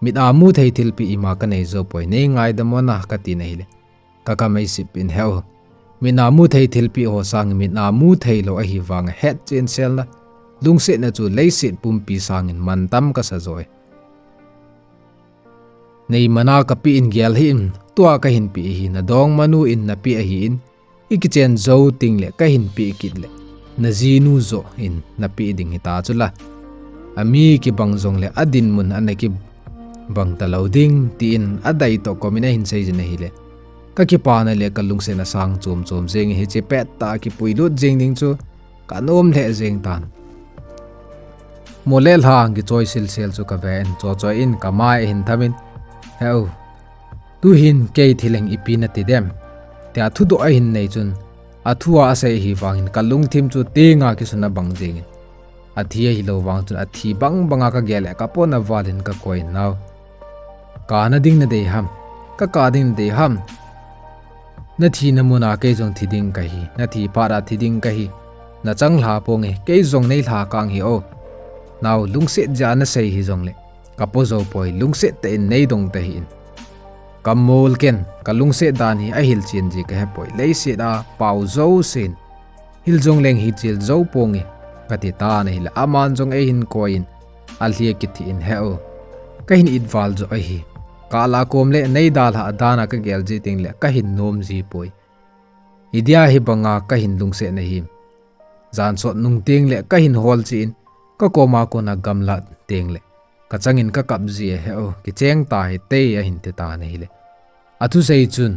mit a muthei thilpeh ima kanei jou poi, neingaidam o na, katin ahile, kakam eisip in, Heu, mit a muthei thilpeh ho sangin mit a mutheilou ahivanga hetchen selna, lungsetna chu leiset pumpi sangin mantam kasa joh e. Nei mana kapeh in gel hih in, tua kahin peh hi nadongmanu in napeh ahin, ikichen jou tengle kahin peh kit le najinu joh in napeh ding hita chula. Ami kibang jongle adinmun ana kibang talou ding, tin adei toh komin ahin seijin ahile, kakipana le kalungsetna asang chom chom jengin hiche pettah a kipuilut jeng ding chu kanom lheh jeng tan. Mol le lhang kichoi silsel chu kaven, Chochoi in kamai ahin thamin, Heu, tuhin kei thilheng ipi nati dem, tia thudoh ahin nei chun, athua asei ahivangin kalungthim chu tenga kisuna bang jengin, athi ahilou vang chun athi bang banga kagel le kapona valin kakoi, Nao, kana ding nadei ham? Kakap ding nadei ham? Nathina muna kei jong thi ding kahi, nathi phat a thi ding kahi. Nachang lha ponge, kei jong neilha kang hi o. Nao, lungset jeh a nasei hijongle kapo jou poi, lungset tah in neidong tahih in. Kamol ken, kalungset dan hi ahilchen ji kahepoi, leiset a pao jousen hil jongleng hichel jou ponge, kati tan ahile, aman jong eihin koiyin, alhi akithih in, Heu, kahin itval joh ahi. Kala kom le neidalhah dan a kagel ji tengle kahin nom ji poi. Idia hibanga kahin lungset nahi? Jan sot nung tengle kahin hol cheh in, kakoma kona gamlat tengle kachangin kakap ji ahi o, kicheng ta hite ahin ti tan ahile. Athusei chun,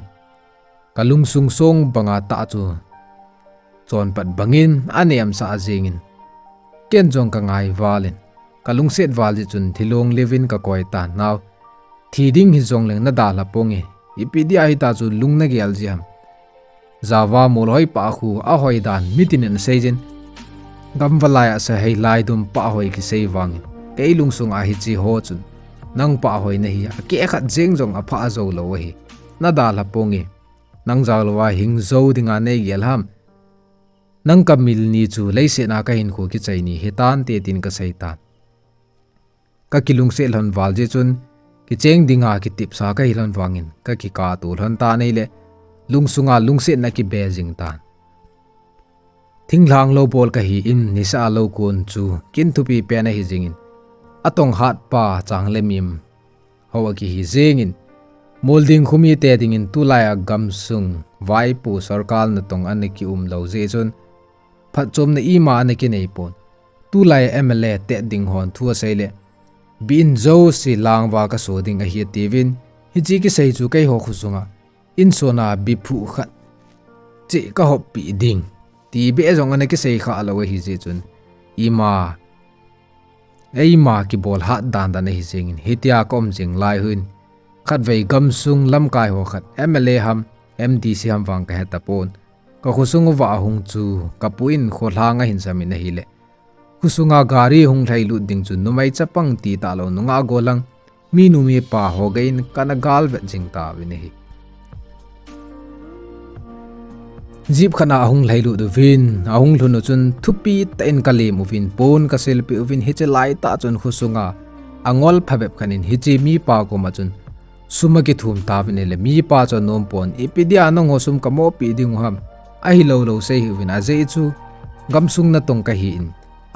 kalungsung song banga tah chu chonpat bangin anemsah jingin. Ken jong kangai valin, kalungset val jeh chun thilong leuvin kakoi tan nao. Thi ding hijongleng nadalha ponge. Ipi dia hita chu lung nagel ji ham. Java mol hoi pah khu ahoi dan mitin in asei jin. Gamvalai a sahei laidum pah hoi kisei vangin, kei lungsung a hiche ho chun nang pah hoi nahi, akeh khat jeng jong apha jou lou ahi. Nadalha ponge. Nang jaolouva hing jou dinga neigel ham. Nang kamil ni chu leiset a kahinkho kichai ni hitante tin kasei tan. Kakilungset lhon val jeh chun, kicheng dinga kitepsa kahi lhon vangin, kakikahto lhon tan ahile, lungsunga lungsetna kibe jing tan. Thinglhang lou bol kahin, nisa lou kon chu kin thupi pen ahi jingin, atong hatpa chang le mim ho akihi jingin, mol ding khomite dingin tulai a gamsung vaipo sorkar natong ana kium lou jeh chun, phatchomna ima ana kinei pon. Tulai M L A tet ding hon thu asei le, bi in jouse langva kaso ding ahi atiuvin, hiche kisei chu keiho khosunga insona bi phu khat cheh kahoppi ding, ti beh jong ana kisei kha lou ahi jeh chun, ima, eima kibolhat dandan ahi jingin, hitia kaum jing lai hin, khatvei gamsung lamkai ho khat M L A ham, M D C ham vang kahe tapon. Kakhosung uva ahung chu, kapu in kholhang ahin samin ahile, khosunga gari hung lhailut ding chu numei chapang ti talou nungah golang, minu mipa ho geiyin kana galvet jing tauvin ahi. Jeep khat a ahung lhailut uvin, ahung lhun u chun thupi tah in kalem uvin, pon kasilpeh uvin, hiche laitah chun khosunga angol phabep khat in hiche mipa koma chun sum akithum tauvin ahile, mipa chu anom pon, ipi dia nangho sum kamopi dingu ham, ahilou lou sei hih uvin, ajeh chu gamsung natong kahin,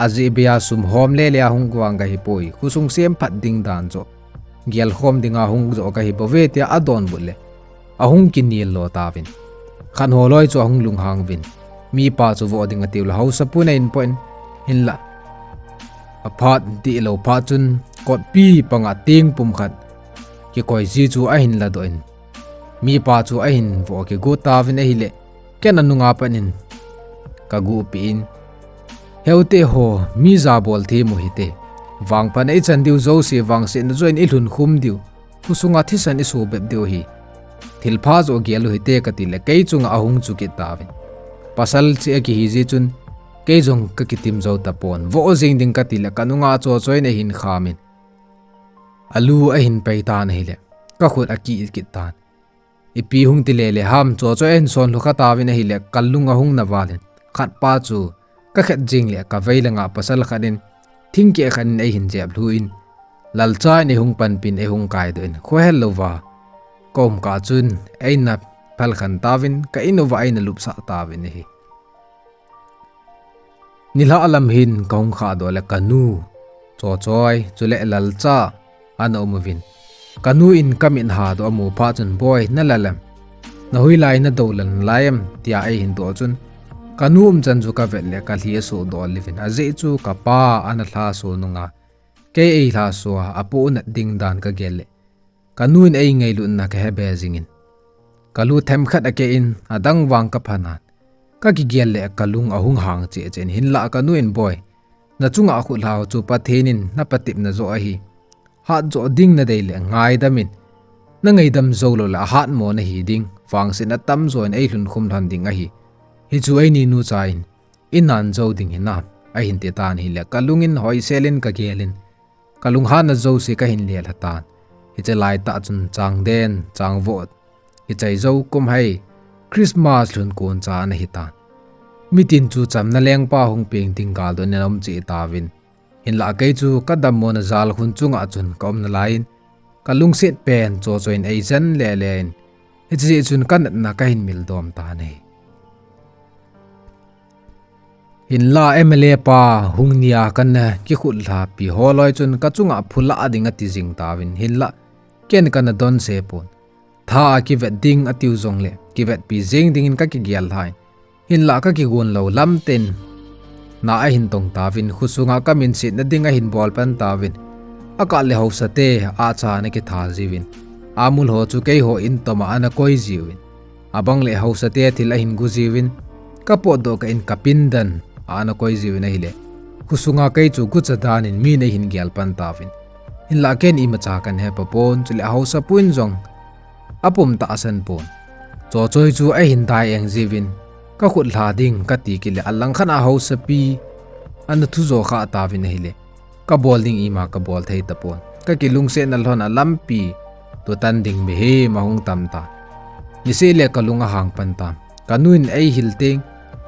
ajeh beiya sum hom lele a hung vang kahipoi, khosung semphat ding dan chu gelkhom dinga hung jo kahi bouve tia adonbut le, ahung kinel lo tauvin. Khatho loi chu ahung lunghang uvin, mipa chu voh ding atiu le haosapun ahin poh in, hinlah aphat dihlou phat chun kotpi panga tengpum khat kikoi ji chu ahin ladoh in, mipa chu ahin voh kigot tauvin ahile, ken anunga pat in kaguhpeh in, heute ho, mi jabol themu hite, vangphatna ichan diu jouse vangsetna joh in ilhun khum diu, khosunga thisan iso bep diu ahi. Thilpha joh gel u hite katile, kei chunga ahung chu kit tauvin. Pasal cheh akihi jeh chun, kei jong kakitim jou tapon. Voh jing ding katile, kanunga chochoi in ahin khamin, alu ahin pei tan ahile, kakhut akih kit tan. Ipi hung ti lele ham, chochoi ahin sonlhu kha tauvin ahile, kalung ahung na valin, khatpa chu kakhet jing le, kavei langa pasal khat in thingkeh khat in eihin jeplhu in, lalcha in eihung panpin, eihung kaidoh in, khohel louva kaum kah chun eina phalkhen tauvin, ka in uva eina lupsah tauvin ahi. Nilhah lam hin kahung khahdoh le kanu, chochoi, chule lalcha ana um uvin, kanu in kamit hadoh amu phat chun, Boi, nalal em? Nahoilai nadou lal nalai em? tia eihin doh chun, kanu umchan chu kavet le kalhi asohdoh lheh uvin, ajeh chu kapa ana lhaso nunga, kei eilhaso a apohnat ding dan kagel le, kanu in eingailutna kahebe jingin, kalu themkhat akeh in, adang vang kaphanan, kakigel le kalung ahung hang cheh cheh in, hinlah kanu in, Boi, nachunga khutlhau chu Pathen in napatepna joh ahi. Hatjoh ding nadei le ngaidam in, nangaidam joulou le ahatmo nahi ding, vangsetna tamjo in eilhun khum lhon ding ahi. Hichu eini nucha in inan jou ding hinam, ahin ti tan ahile, kalung in hoisel in kagel in, kalunghanna jouse kahin lelha tan. Hiche laitah chun changden, changvoh kichai jou, kum hei Christmas lhun koncha ana hitan. Mitin chu chamna lengpa hung peng ding galdoh in aum cheh tauvin, hinlah kei chu kadammona jalkhun chunga chun kaum nalai in, kalungset pen chochoi in eijen lele in, hiche jeh chun kanatna kahin mildom tan ahi. Hinlah M L A pa hung nia kana kikhutlhapi holoi chun kachunga phulah ding ati jing tauvin, hinlah ken kana donse pon. Tha a kivet ding atiu jongle, kivetpi jeng dingin kakigel lhan, hinlah kakigon lou lamtah in na ahin tong tauvin, khosunga kaminsetna ding ahin bolpan tauvin, Akah le haosate acha ana kitha jiuvin, amul ho chu keiho in toma ana koi jiuvin, abang le haosate thil ahin gu jiuvin, kapotdoh kah in kapindan ana koi jiuvin ahile, khosunga kei chu gucha danin min eihin gel pan tauvin. Hinlah ken imacha kahin hepa pon, chule haosapu in jong apum tahsan pon. Chochoi chu eihin dai eng jiuvin, kakhut lha ding kati kit le, alangkhat a haosapi ana thujo kha tauvin ahile, kabol ding ima kabol thei tapon. Kakilungsetna lhon a lampi totan ding mihem ahung tam tan. Niseh le kalung ahang pan tan. Kanu in eihil teng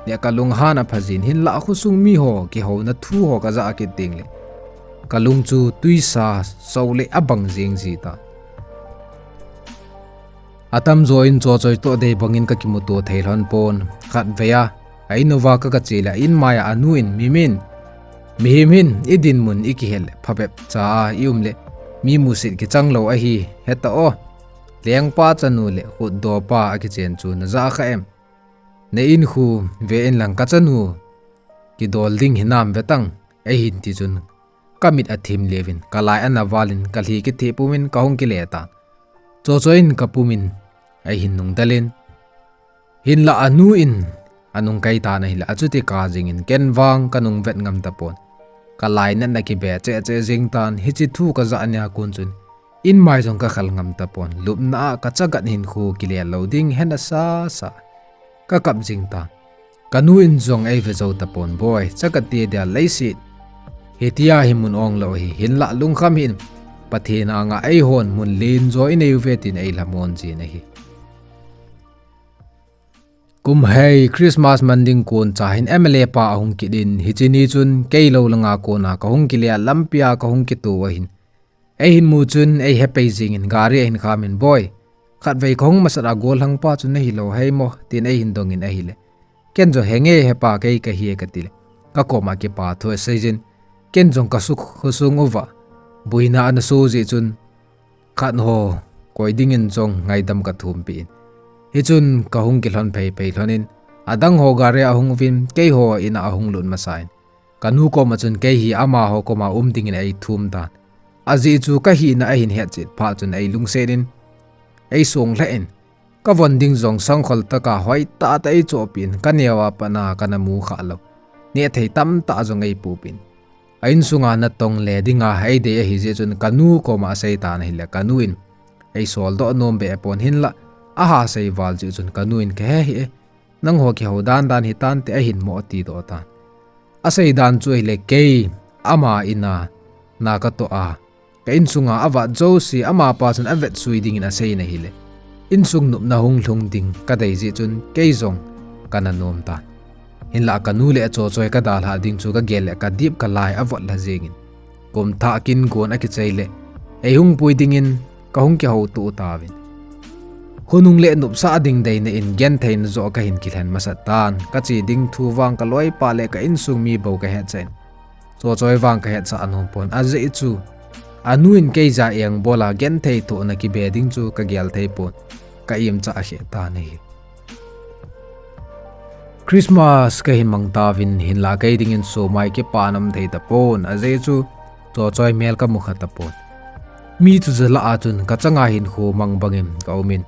le kalung ahan apha jin, hinlah khosung miho kihouna thu ho kajah kit teng le, kalung chu twisa sou le abang jeng ji tan. Atamjo in Chochoi toh dei bangin kakimuto thei lhon pon. Khatvei a a in uva kagache le, a in mai a anu in, Mimin, mihem hin idinmun ikihet le phabep cha a ium le, mi musit kichang lou ahi, heta o. Lengpa chanu le khutdopa akichen chu najah kha em? Na in khu ve inlang, kachanu kidol ding hinam vetang, eihin ti chun kamit athim leuvin, kalai ana valin, kalhi kitheh pumin kahung kile tan. Chochoi in kapumin eihin nungdel in, hinlah anu in anung kai tan ahile, achuti kah jengin ken vang kanung vet ngam tapon. Kalainatna kibe cheh cheh jeng tan, hiche thu kajah nia kon chun in mai jong kakhel ngam tapon. Lupna a kachagat hinkho kile lou ding hena sasa, kakap jing tan. Kanu in jong eive jou tapon, Boi, chakate dia leiset hitia hi mun ong lou ahi, hinlah lungkham hih in, Pathen anga eihon mun lenjo inei uve, tin eilhamon jin ahi. Kum hei Christmas man ding kon cha hin M L A pa ahung kit in, hiche ni chun kei lou langa kona kahung kile a, lampia kahung kito ahin, eihin mu chun eihe pei jingin gari ahin khamin, Boi, khatvei kahung masat a gollhangpa chu nahilou hei mo, tin eihin dongin ahile, ken jong, Henge hepa, kei kahi e, katile, kakoma kipathu aseijin, ken jong kasuk khosung uva boina ana so jeh chun, khat ho koi dingin jong ngaidam kathumpeh in, hichun kahung kilhon phei phei lhonin, adang ho gari a ahung uvin, keiho in a ahung lut masan, kanu koma chun kei hi amaho koma um dingin eithum tan. Ajeh chu kahina ahin hetchet phat chun eilungset in, eisong lheh in, kavon ding jong sangkhol tah a hoitah tah a eichohpeh in, kaneo a pat a kana mu khah lou, nehthei tamtah jong eipohpeh in, a insunga natong le dinga eidei ahi jeh chun kanu koma asei tan ahile, kanu in eisoldoh nom behpon, hinlah aha sei val jeh chun kanu in, Kahe hih e, nangho kihou dan dan hitante, ahin mo atidoh tan. Asei dan chu ahile, kei ama in a na katoh a, ka insunga avat jouse amapa chun avetsui dingin aseina ahile, insung nopna hung lhung ding kadei jeh chun kei jong kana nom tan. Hinlah kanu le Chochoi kadalhah ding chu kagel le kadip kalai avot lha jengin, kum thah kin gon akichai le eihung pui dingin kahung kihouto tauvin, khonung le nopsah ding deina in gentheina joh kahin kilhen masat tan. Kache ding thu vang kaloipa le ka insung mi bou kahetchan, Chochoi vang kahetsah nom pon, ajeh chu anu in kei ja engbol a genthei thohna kibe ding chu kagel thei pon, ka imchah kheh tan ahi. Christmas kahin mang tauvin, hinlah kei dingin sumai kipa nom thei tapon, ajeh chu Chochoi mel kamu kha tapon. Mi chu jalah a chun kachanga hinkho mang bangin kaumin,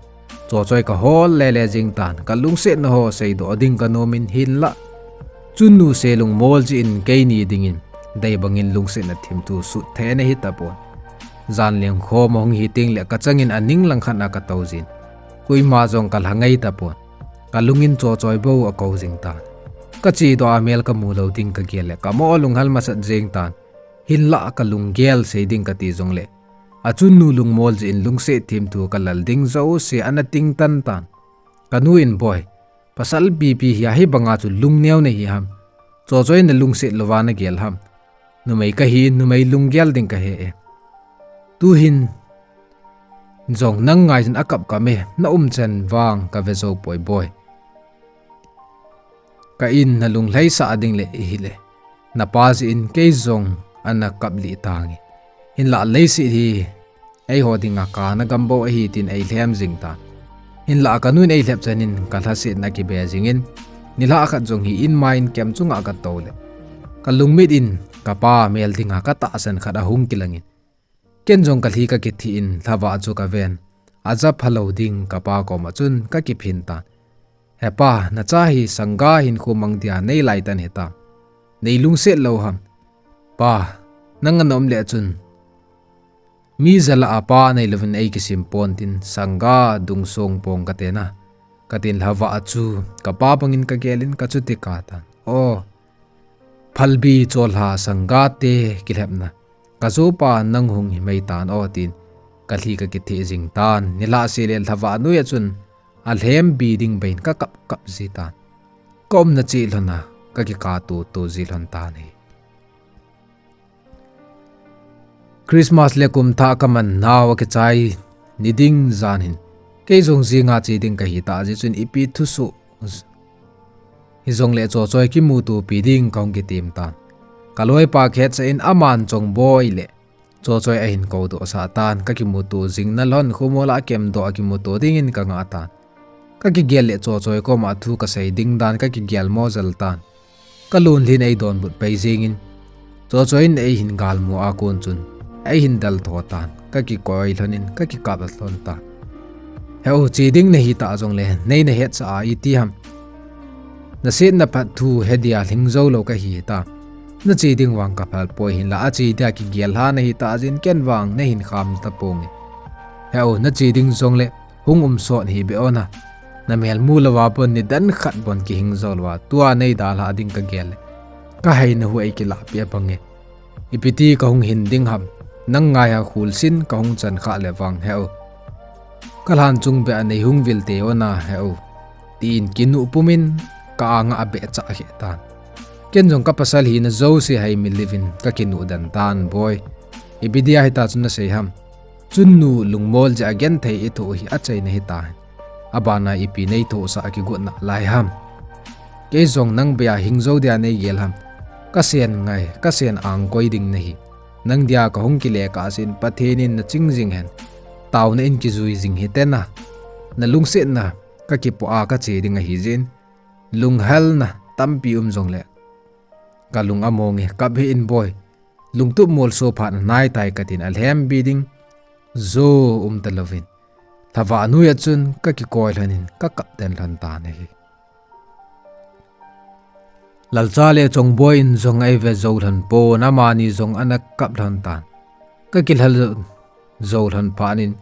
Chochoi kahol lele jing tan, kalungsetna ho seidoh ding kanomin, hinlah chunnu se lungmol jeh in keini dingin dei bangin lungsetna thimthu sut thei ana hi tapon. Jan lengkhom ahung hi teng le kachangin aning langkhat a katou jin, koima jong kalha ngai tapon. Kalungin Chochoi bou akou jing tan. Kachedoh a mel kamu lou ding kagel le kamo lunghel masat jeng tan. Hinlah kalunggel sei ding kati jongle, achunnu lungmol jeh in lungset thimthu kalal ding jouse ana tingtan tan. Kanu in, Boi, pasal pipi hi ahibanga chu lungneo nahi ham? Chochoi nalungset louva nagel ham? Numei kahin, numei lunggel ding kahi e. Tuhin jong nang ngaijin akap kap e, na umchan vang kave jou poi, Boi. Ka in nalunglhaisah ding le ihile, napa jeh in kei jong ana kaplih tange. Hinlah leiset hi eiho dinga kana gam bou ahi, tin eilhem jing tan. Hinlah kanu in eilhep chanin kalhasetna kibe jingin, nilhah khat jong hi in mai in kem chunga katou le, kalungmit in kapa mel dinga katahsan khat ahung kilangin, Ken jong kalhi kakithih in lhavah chu kaven. Aja phalou ding kapa koma chun kakiphin tan. He pa, nacha hi sangga hinkho mang dia neilai tan hitam. Neilungset lou ham. Pa, nang ana um le chun mi jalah a pa neilouvin eikisim pontin sangga dungsong pong kate na, katin lhavah chu kapa bangin kagelin kachuti katan. O, phalbi cholha sangga te kilhepna, kajopa nang hung himai tan o, tin kalhi kakithih jing tan. Nilhah sele lhavah noiya chun alhembi ding beiyin kakap kap ji tan. Kaumna cheh lhona kakikap tutu ji lhon tan ahi. Christmas le kumthah kaman nau akichai ni ding jan hin, kei jong jinga che ding kahitah jeh chun ipi thusoh hijongle Chochoi kimutopi ding kahung kitem tan. Kaloipa kihetsah in aman Chongboi le Chochoi ahin koudoh sah tan, kakimuto jing nalhon khomol a kemdoh a kimuto dingin kangah tan. Kakigel le Chochoi koma thu kasei ding dan kakigel mo jel tan. Kalunlhin eidonbut pai jengin, Chochoi in eihin galmu a kon chun eihin del tho tan, kakikoi lhonin kakikap lhon tan. He u, che ding nahitah jongle neina hetsah a iti ham. Nasetna phat thu hedia lhing joulou kahi ta. Nache ding vang kaphal poi, hinla ache dia kigel lha nahitah jeh in ken vang nahin kham taponge. He u, nache ding jongle hung um sot hih beh o na. Namel mu louva bon nidan khat bon kihing jou louva tua neidalhah ding kagel le kahaina hu eikilahpeh a bange. Ipiti kahung hin ding ham, nang ngaiya khulsin kahung chan khah le vang he u. Kalhan chung beh a neihung vil tei o na he u, tin kinuh pumin ka-anga abeh chah kheh tan. Ken jong kapasal hina jouse haimil uvin kakinuh den tan, Boi, ipi dia hitia chu nasei ham. Chun nu lungmol jeh a genthei ithoh hi achaina hita hin, abana ipi neithohsah a kigot nalai ham. Kei jong nang beiya hing jou dia neigel ham. Kasen ngai, kasen angkoi ding nahi. Nang dia kahung kile kahsen Pathen in naching jing hen. Taona in kijui jing hite na. Nalungsetna kakipoh a kache ding ahi jeh in, lunghelna tampi um jongle kalung amonge, kap hih in Boi. Lungtup molso phat anaitai, katin alhembi ding jo umtalouvin lhavah noiya chun kakikoi lhonin kakap den lhon tan ahi. Lalcha le Chongboi in jong eive jou lhon pon, amani jong ana kap lhon tan. Kakilhal jou lhon phat in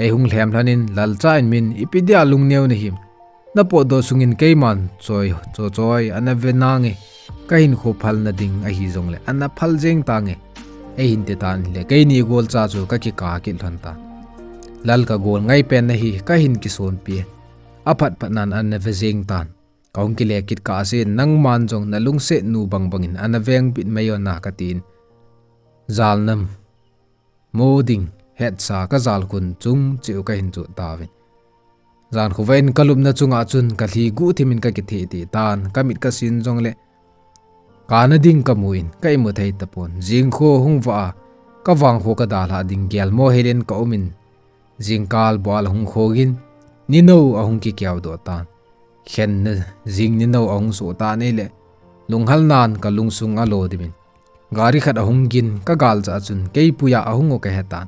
eihung lhem lhonin, Lalcha in min, ipi dia lungneo nahim. Napotdoh sungin keiman Chochoi ana ve nange. Kahinkho phalna ding ahi jongle ana phal jeng tange, eihin ti tan, hile keini golcha chu kakikap kit lhon tan. Lal, kagol ngaipen nahi, kahin kisonpi e. Aphat phatnan ana ve jeng tan. Kahung kile kit kahsen nangman jong nalungset nu bangbangin ana vengbit mai o na, katin, jalna mo ding hetsa kajalkhun chung cheh u kahin jot tauvin, jankhovah in kalupna chunga chun kalhi guhthimin kakitheh teh tan. Kamit kasin jongle kana ding kamun, ka imu thei tapon. Jingkho hung vah a, kavangkho kadalhah ding gelmo helin kaumin, jingkal boal ahung khogin, ninou ahung kikeudoh tan. Khenna jing ninou ahung soh tan ahile, lunghalnan kalungsung alo dimin, gari khat ahung gin, kagaljah a chun kei puiya ahung u kahetan.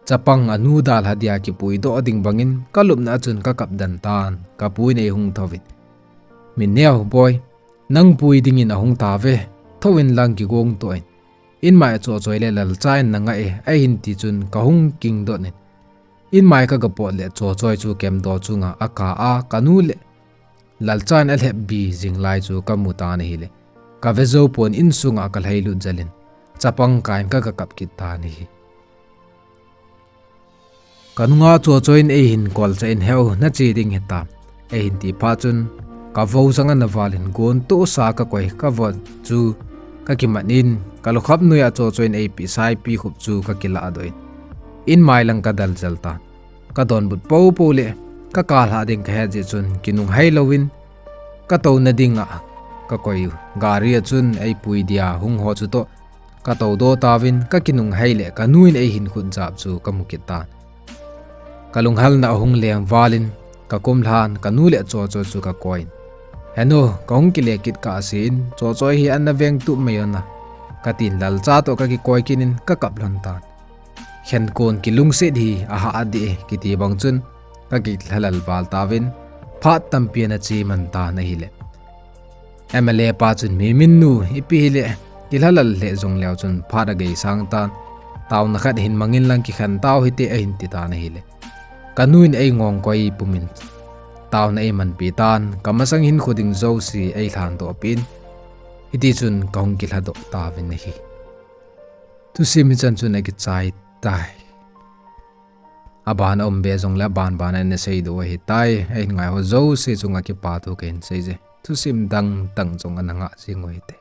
Chapang anu dalha dia kipuidoh ding bangin kalupna a chun kakap den tan, kapu in eihung thouvin, Minneo Boi, nang pui dingin ahung tauve, thouvin lang kigongtoh in. Inmai a Chochoi le Lalcha in nanga e, ahin ti chun kahung kingdoh in, inmai kagapot le Chochoi chu kemdoh chunga akap a, kanu le Lalcha in alhepbi jing lai chu kamu tan ahile, kave jou pon, insunga kalhailut jel in, chapang kai in kagakap kit tan ahi. Kanunga Chochoi in eihin kolchah in, Heu, nache ding hitam, eihin ti phat chun, kavojang ana val in, gontohsa kakoi, kavon chu kakimat in, kalukham noiya Chochoi in eipeh saipi khup chu kakilahdoh in, inmai lang kadel jel tan. Kadonbut poupou le, kakap lhah ding kahet jeh chun, kinunghei louvin, katouna dinga kakoi u. Gari a chun eipui dia hung ho chutoh katoudoh tauvin, kakinunghei le kanu in eihin khutjap chu kamu kit tan. Kalunghalna ahung lengval in, kakum lhan kanu le Chochoi chu kakoi in, Henu, kahung kile kit kahsen, Chochoi hi ana vengtup mai o na, katin Lalcha toh kakikoi kit in kakap lhon tan. khenkon kilungset hi ahah deh e kiti bang chun kakilhalal val tauvin, phat tampi ana che man tan ahile, M L A pa chun, Miminnu, ipi hile kilhalal lheh jongleu chun phat agei sang tan, taona khat hin mangin lang kikhen tau hite, ahin ti tan ahile, kanu in eingong koi pumin taona eimanpi tan, kamasang hinkho ding jouse eilhandoh peh in, hitichun kahung kilhadoh tauvin ahi. Thusim hichan chun akichai tai. Aban aum be jongle aban ban a ina seidoh ahitai. Ahin ngaiho jouse chunga kipa thu kahin seije. Thusim dangdang jong ana ngah jing uhite.